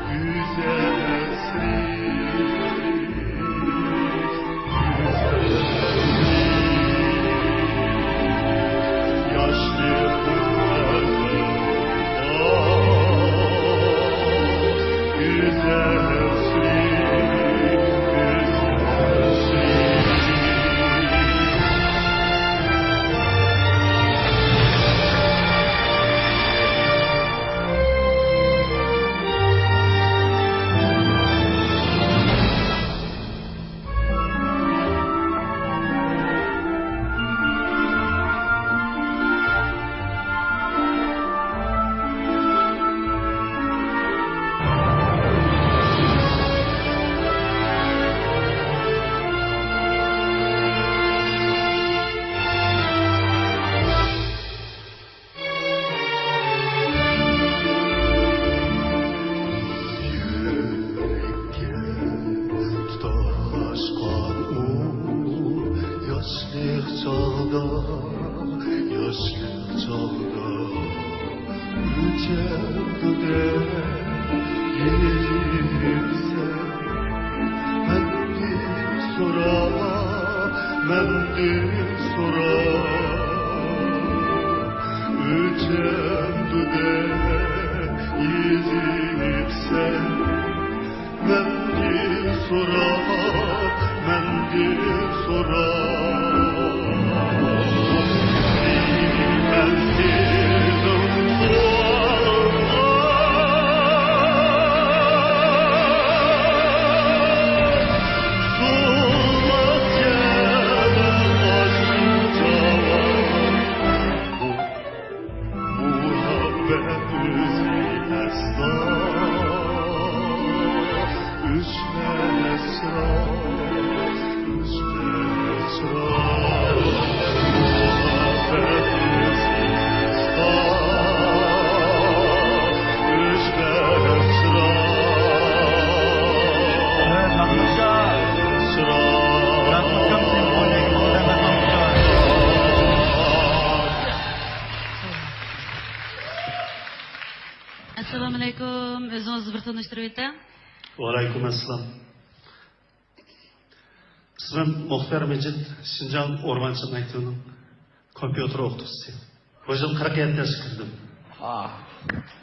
گۈزەل ئەسلى. يۈرەككە تۇتاشقان ئۇ ياشلىق چاغدا، ياشلىق چاغدا ئۆچەمدۇ دەپ يېنىپ سەن. مەندىن سورا، مەندىن سورا، ئۆچەمدۇ دەپ يېزىپسەن. مەندىن سورا، مەندىن سورا. مەن سېنىڭ سوئالىڭغا سوراپ كەلدىم ئاشۇ جاۋاب. مۇھەببەت ئۆزى ئەسلا ئۆچمەس ئەسرار، ئۆچمەس تونۇشتۇرۇۋېتىڭ. ۋەئەلەيكۇم ئەسسالام. ئىسمىم مۇختار مىجىت، شىنجاڭ ئورمانچىلىق مەكتىۋىنىڭ كومپيۇتېر ئوقۇتقۇچىسى. بۇ يىل قىرىق يەتتە ياشقا كىردىم. ئاھ،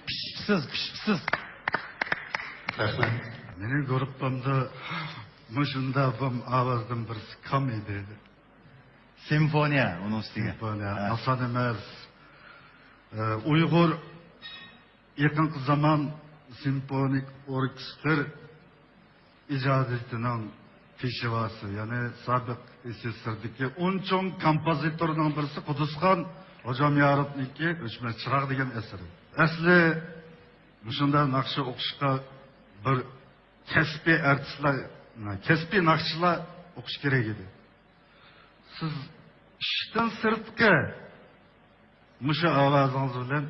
پىشىپسىز، پىشىپسىز. رەھمەت. مېنىڭ گۇرۇپپامدا مۇشۇنداق بىم ئاۋازدىن بىرسى كام ئىدى. سىمفونىيە ئۇنىڭ ئۈستىگە. سىمفونىيە، ھە. ئاسان ئەمەس. ئە، ئۇيغۇر يېقىنقى زامان سىمفونىك ئوركېستىر ئىجادىيىتىنىڭ پېشۋاسى، يەنى سابىق ئېسېسسرىدىكى ئون چوڭ كومپوزىتورنىڭ بىرسى قۇدۇسخان خوجامياروفنىڭكى ئۆچمەس چىراغ دېگەن ئەسىرى. ئەسلى مۇشۇنداق ناخشا ئوقۇشقا بىر كەسپىي ئارتىسلار، كەسپىي ناخشىچىلار ئوقۇش كېرەك ئىدى. سىز ئىشتىن سىرتقى مۇشۇ ئاۋازىڭىز بىلەن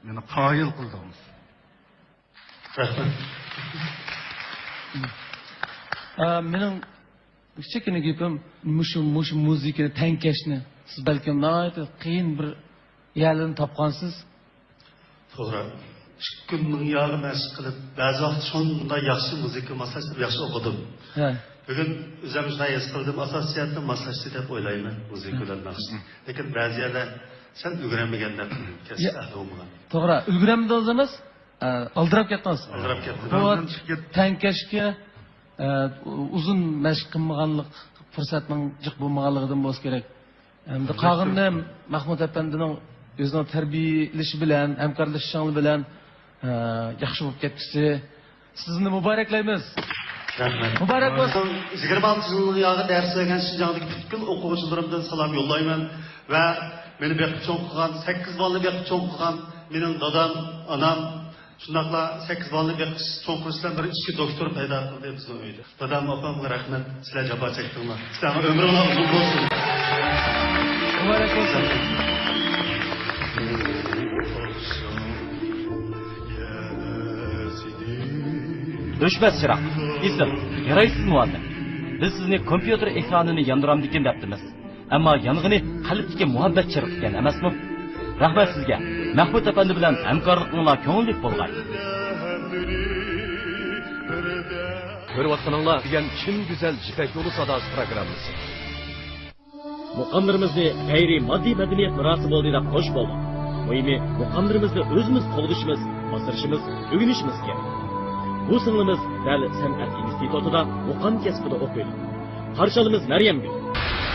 مېنى قايىل قىلدىڭىز. رەھمەت. ئا، مېنىڭ كىچىككىنە گېپىم، مۇشۇ، مۇشۇ مۇزىكىنى تەڭكەشنى سىز بەلكىم ناھايىتى قىيىن بىر يەرلىرىنى تاپقانسىز. توغرا. ئىككى كۈن مىڭ يارغا مەشىق قىلىپ، بەزى ۋاقىت شۇنداق ياخشى مۇزىكا ماسلاشتۇرۇپ ياخشى ئوقۇدۇم. ھە. بۈگۈن ئۆزۈم شۇنداق ھېس قىلدىم، ئاساسىي جەھەتتىن ماسلاشتى دەپ ئويلايمەن مۇزىكا ھە. بىلەن ناخشا. لېكىن بەزى يەرلەر سەل ئۈگرەنمىگەندەك قىلدىم، كەسىپ يا-، ئەھلى بولمىغان. توغرا، ئۈگرەنمىدىڭىز ئەمەس، ئە، ئالدىراپ كەتتىڭىز. ئالدىراپ كەتتىم. بۇ تەڭكەشكە، ئە، ئۇزۇن مەشىق قىلمىغانلىق، پۇرسەتنىڭ جىق بولمىغانلىقىدىن بولسا كېرەك. ئەمدى قالغىنىنى مەھمۇد ئەپەندىنىڭ ئۆزىنىڭ تەربىيەلىشى بىلەن، ھەمكارلىشىشىڭلار بىلەن، ئە، ياخشى بولۇپ كەتكۈسى. سىزنى مۇبارەكلەيمىز. رەھمەت. مۇبارەك بولسۇن. يىگىرمە ئالتە يىلنىڭ ياغى دەرس بەرگەن شىنجاڭدىكى پۈتكۈل ئوقۇغۇچىلىرىمدىن سالام يوللايمەن ۋە مېنى بېقىپ چوڭ قىلغان، سەككىز بالىنى بېقىپ چوڭ قىلغان مېنىڭ دادام، ئانام، شۇنداقلا سەككىز بالىنى بېقىش، چوڭ قىلىش بىلەن بىر ئىچكى دوكتور پەيدا قىلدى بىزنىڭ ئۆيدە. دادام، ئاپامغا رەھمەت، سىلەر جاپا چەكتىڭلار. سىلەرنىڭ ئۆمرۈڭلار ئۇزۇن بولسۇن. مۇبارەك بولسۇن. ئۆچمەس چىراغ، ئېسىل، يارايسىز مۇئەللىم. بىز سىزنى كومپيۇتېر ئېكرانىنى ياندۇرامدىكىن دەپتىمىز. ئەمما يانغىنى قەلبتىكى مۇھەببەت چىرىغى ئىكەن ئەمەسمۇ؟ رەھمەت سىزگە. مەھمۇد ئەپەندى بىلەن ھەمكارلىقىڭلار كۆڭۈللۈك بولغاي. كۆرۈۋاتقىنىڭلار دېگەن چىن گۈزەل يىپەك يولى ساداسى پروگراممىسى. مۇقاملىرىمىزنى غەيرىي ماددىي مەدەنىيەت مىراسى بولدى دەپ خوش بولدۇق. مۇھىمى، مۇقاملىرىمىزنى ئۆزىمىز قوغدىشىمىز، ئاسرىشىمىز، ئۆگىنىشىمىز كېرەك. بۇ سىڭلىمىز دەل سەنئەت ئىنستىتۇتىدا مۇقام كەسپىدە ئوقۇيدۇ. قارشى ئالىمىز مەريەمگۈل.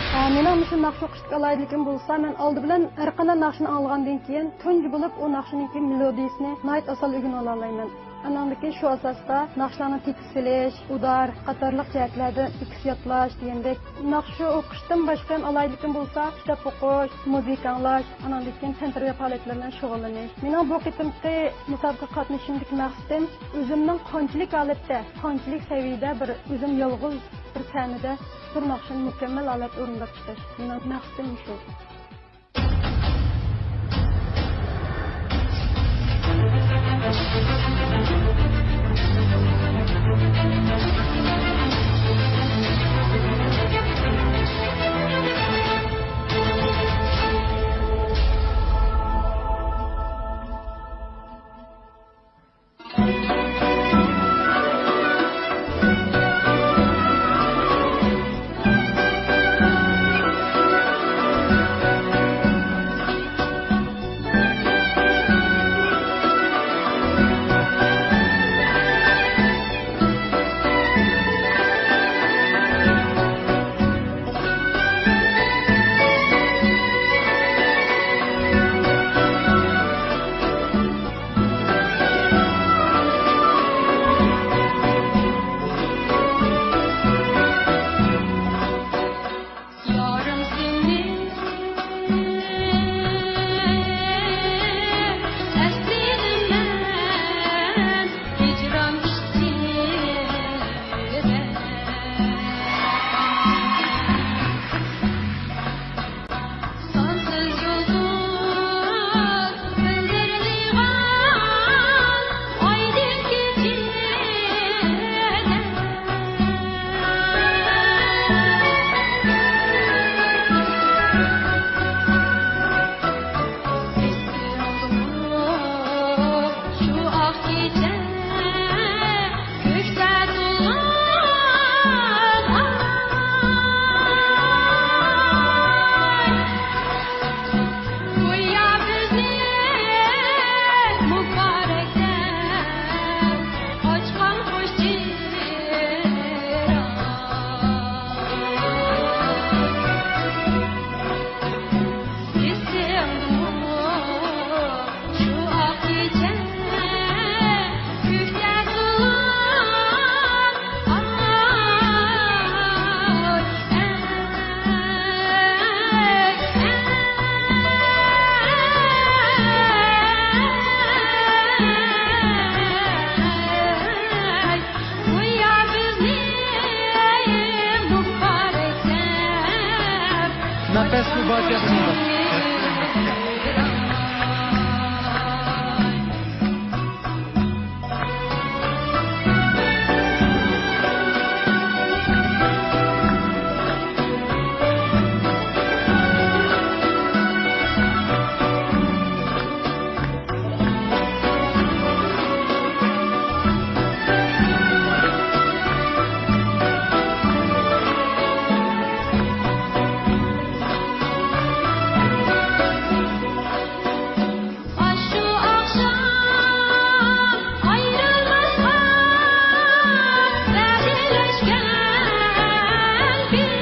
ئە، مېنىڭ مۇشۇ ناخشا ئوقۇشتىكى ئالاھىدىلىكىم بولسا، مەن ئالدى بىلەن ھەر قانداق ناخشىنى ئاڭلىغاندىن كېيىن، تۇنجى بولۇپ ئۇ ناخشىنىڭكى مېلودىيىسىنى ناھايىتى ئاسانلا ئۆگىنىۋالالمايمەن. ئانىڭدىن كېيىن شۇ ئاساستا ناخشىلارنىڭ تېكىست سېلىش، ئۇدار قاتارلىق جەھەتلەردە تېكىست يادلاش دېگەندەك. ناخشا ئوقۇشتىن باشقا يەنە ئالاھىدىلىكىم بولسا، كىتاب ئوقۇش، مۇزىكا ئاڭلاش، ئانىڭدىن كېيىن تەنتەربىيە پائالىيەتلىرى بىلەن شۇغۇللىنىش. مېنىڭ بۇ قېتىمقى مۇسابىقىگە قاتنىشىشىمدىكى مەقسىتىم ئۆزۈمنىڭ قانچىلىك ھالەتتە، قانچىلىك سەۋىيەدە بىر ئۆزۈم يالغۇز بىر سەھنىدە بىر ناخشىنى مۇكەممەل ھالەتتە ئورۇنداپ چىقىش. مېنىڭ مەقسىتىم شۇ. بەس مۇبادىلە قىلىنىدۇ. ئاشۇ ئاخشام ئايرىلماسقا ۋەدىلەشكەن بىز.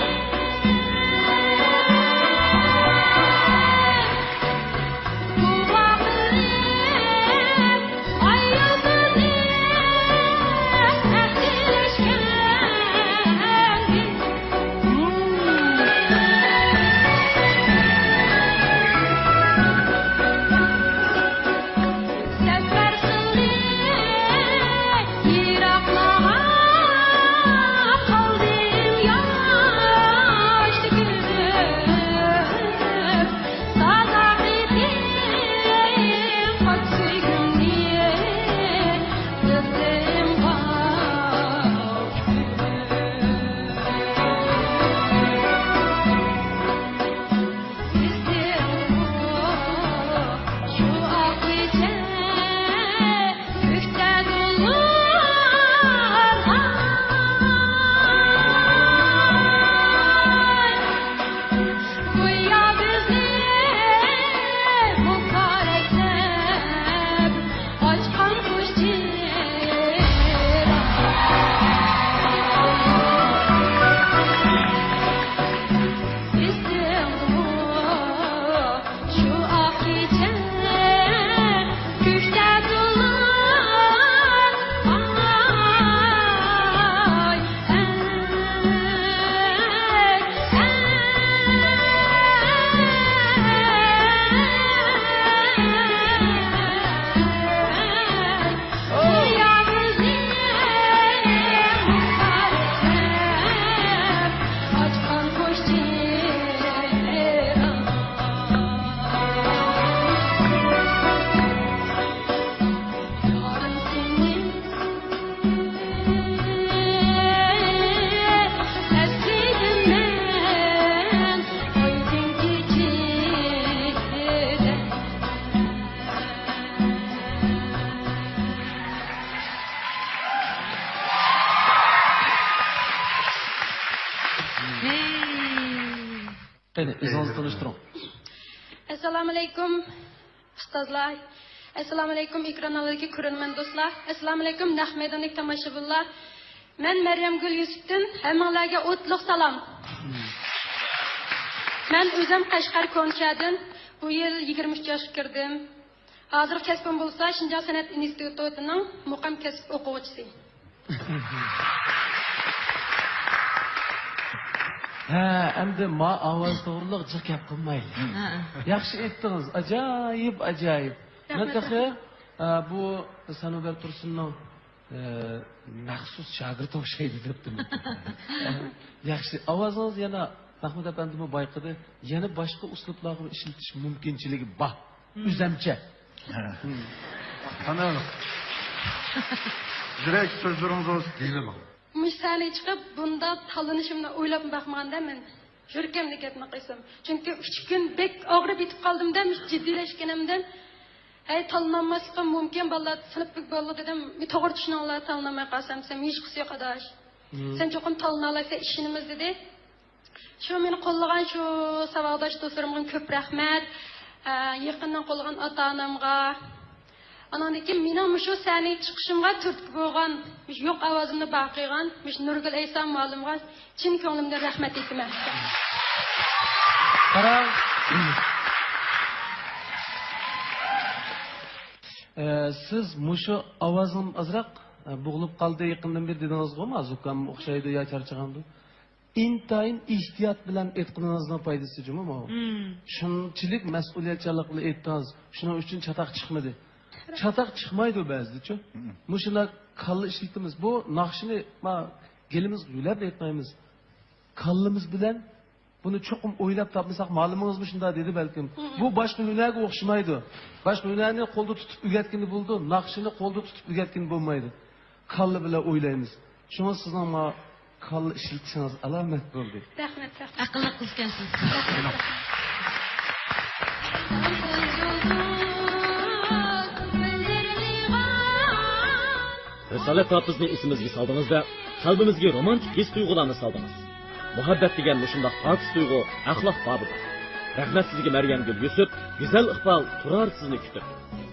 بۇ ۋاقىت ئايرىلمىدى ئەھدىلەشكەن بىز. سەپەر قىلدى يىراقلارغا، قالدىم ياش تۆكۈپ. ساداقىتىم پاك سۆيگۈمنى قىزىمغا. قېنى، ئۆزىڭىزنى تونۇشتۇرۇڭ. ئەسسالامۇئەلەيكۇم، ئۇستازلار. ئەسسالامۇئەلەيكۇم، ئېكران ئالدىدىكى كۆرۈرمەن دوستلار. ئەسسالامۇئەلەيكۇم، نەق مەيداندىكى تاماشىبىنلار. مەن مەريەمگۈل يۈسۈپتىن ھەممىڭلارگە ئوتلۇق سالام. مەن ئۆزۈم قەشقەر كونچادىن، بۇ يىل يىگىرمە ئۈچ ياشقا كىردىم. ھازىرقى كەسپىم بولسا شىنجاڭ سەنئەت ئىنستىتۇتىنىڭ مۇقىم كەسىپ ئوقۇغۇچىسى. ھە، ئەمدى ما ئاۋاز توغرىلىق جىق گەپ قىلمايلى. ھە. ياخشى ئېيتتىڭىز، ئاجايىپ، ئاجايىپ. مەن رەھمەت، تېخى، رەھمەت. ئە، بۇ سەنۇبەر تۇرسۇننىڭ، ئە، مەخسۇس شاگىرتى ئوخشايدۇ دەپتىمەن. ياخشى، ئاۋازىڭىز يەنە مەھمۇد ئەپەندىمۇ بايقىدى، يەنە باشقا ئۇسلۇبلارغا ئىشلىتىش مۇمكىنچىلىكى بار. مم. ئۆزەمچە. ھە. مم. قانداق؟ يۈرەك سۆزلىرىڭىز بولسا دېيىلىۋېلىڭ. مۇشۇ سەھنىگە چىقىپ بۇنداق تاللىنىشىمنى ئويلاپمۇ باقمىغاندا مەن. يۈرىكىمدىكى گەپنى قىلسام. چۈنكى ئۈچ كۈن بەك ئاغرىپ يېتىپ قالدىم-دە، مۇشۇ جىددىيلەشكىنىمدىن. ھەي، تاللىنالماسلىقىم مۇمكىن، بالىلار سىنىپ بىر بالىلار دېدىم، توغرا چۈشىنىڭلار، تاللىنالماي قالسام دېسەم، ھېچقىسى يوق ئاداش. مم. سەن چوقۇم تاللىنالايسەن، ئىشىنىمىز دېدى. شۇ مېنى قوللىغان شۇ ساۋاقداش دوستلىرىمغا كۆپ رەھمەت. ئە، يېقىندىن قوللىغان ئاتا-ئانامغا. ئاناندىن كېيىن مېنىڭ مۇشۇ سەھنىگە چىقىشىمغا تۈرتكە بولغان، مۇشۇ يوق ئاۋازىمنى بار قىلغان مۇشۇ نۇرگۈل ئەيسا مۇئەللىمغا چىن كۆڭلۈمدىن رەھمەت ئېيتىمەن. قاراڭ. ئە، سىز مۇشۇ ئاۋازىڭ ئازراق، ئە، بوغۇلۇپ قالدى، يېقىندىن بېرى دېدىڭىزغۇ، ما زۇكام ئوخشايدۇ يا چارچىغاندۇ. ئىنتايىن ئېھتىيات بىلەن ئېيتقىنىڭىزنىڭ پايدىسى جۇمۇ ماۋۇ. مم. شۇنچىلىك مەسئۇلىيەتچانلىق بىلەن ئېيتتىڭىز، شۇنىڭ ئۈچۈن چاتاق چىقمىدى. چاتاق چىقمايدۇ بەزىدىچۇ. مم. مۇشۇنداق كاللا ئىشلىتىمىز. بۇ ناخشىنى ما گېلىمىزگە يۆلەپ ئېيتمايمىز. كاللىمىز بىلەن بۇنى چوقۇم ئويلاپ تاپمىساق، مالىمىڭىزمۇ شۇنداق دېدى بەلكىم. بۇ باشقا ھۈنەرگە ئوخشىمايدۇ. باشقا ھۈنەرنى قولدا تۇتۇپ ئۆگەتكىلى بولىدۇ، ناخشىنى قولدا تۇتۇپ ئۆگەتكىلى بولمايدۇ. كاللا بىلەن ئويلايمىز. شۇڭا سىزنىڭ ماڭا كاللا ئىشلىتىشىڭىز ئالامەت بولدى. رەھمەت، رەھمەت. ئەقىللىق قىزكەنسىز. رىسالەت ھاپىزنى ئېسىمىزگە سالدىڭىز-دە، قەلبىمىزگە رومانتىك ھېس-تۇيغۇلارنى سالدىڭىز. مۇھەببەت دېگەن مۇشۇنداق پاكىز تۇيغۇ، ئەخلاق بابىدۇر. رەھمەت سىزگە مەريەمگۈل يۈسۈپ، گۈزەل ئىقبال تۇرار سىزنى كۈتۈپ.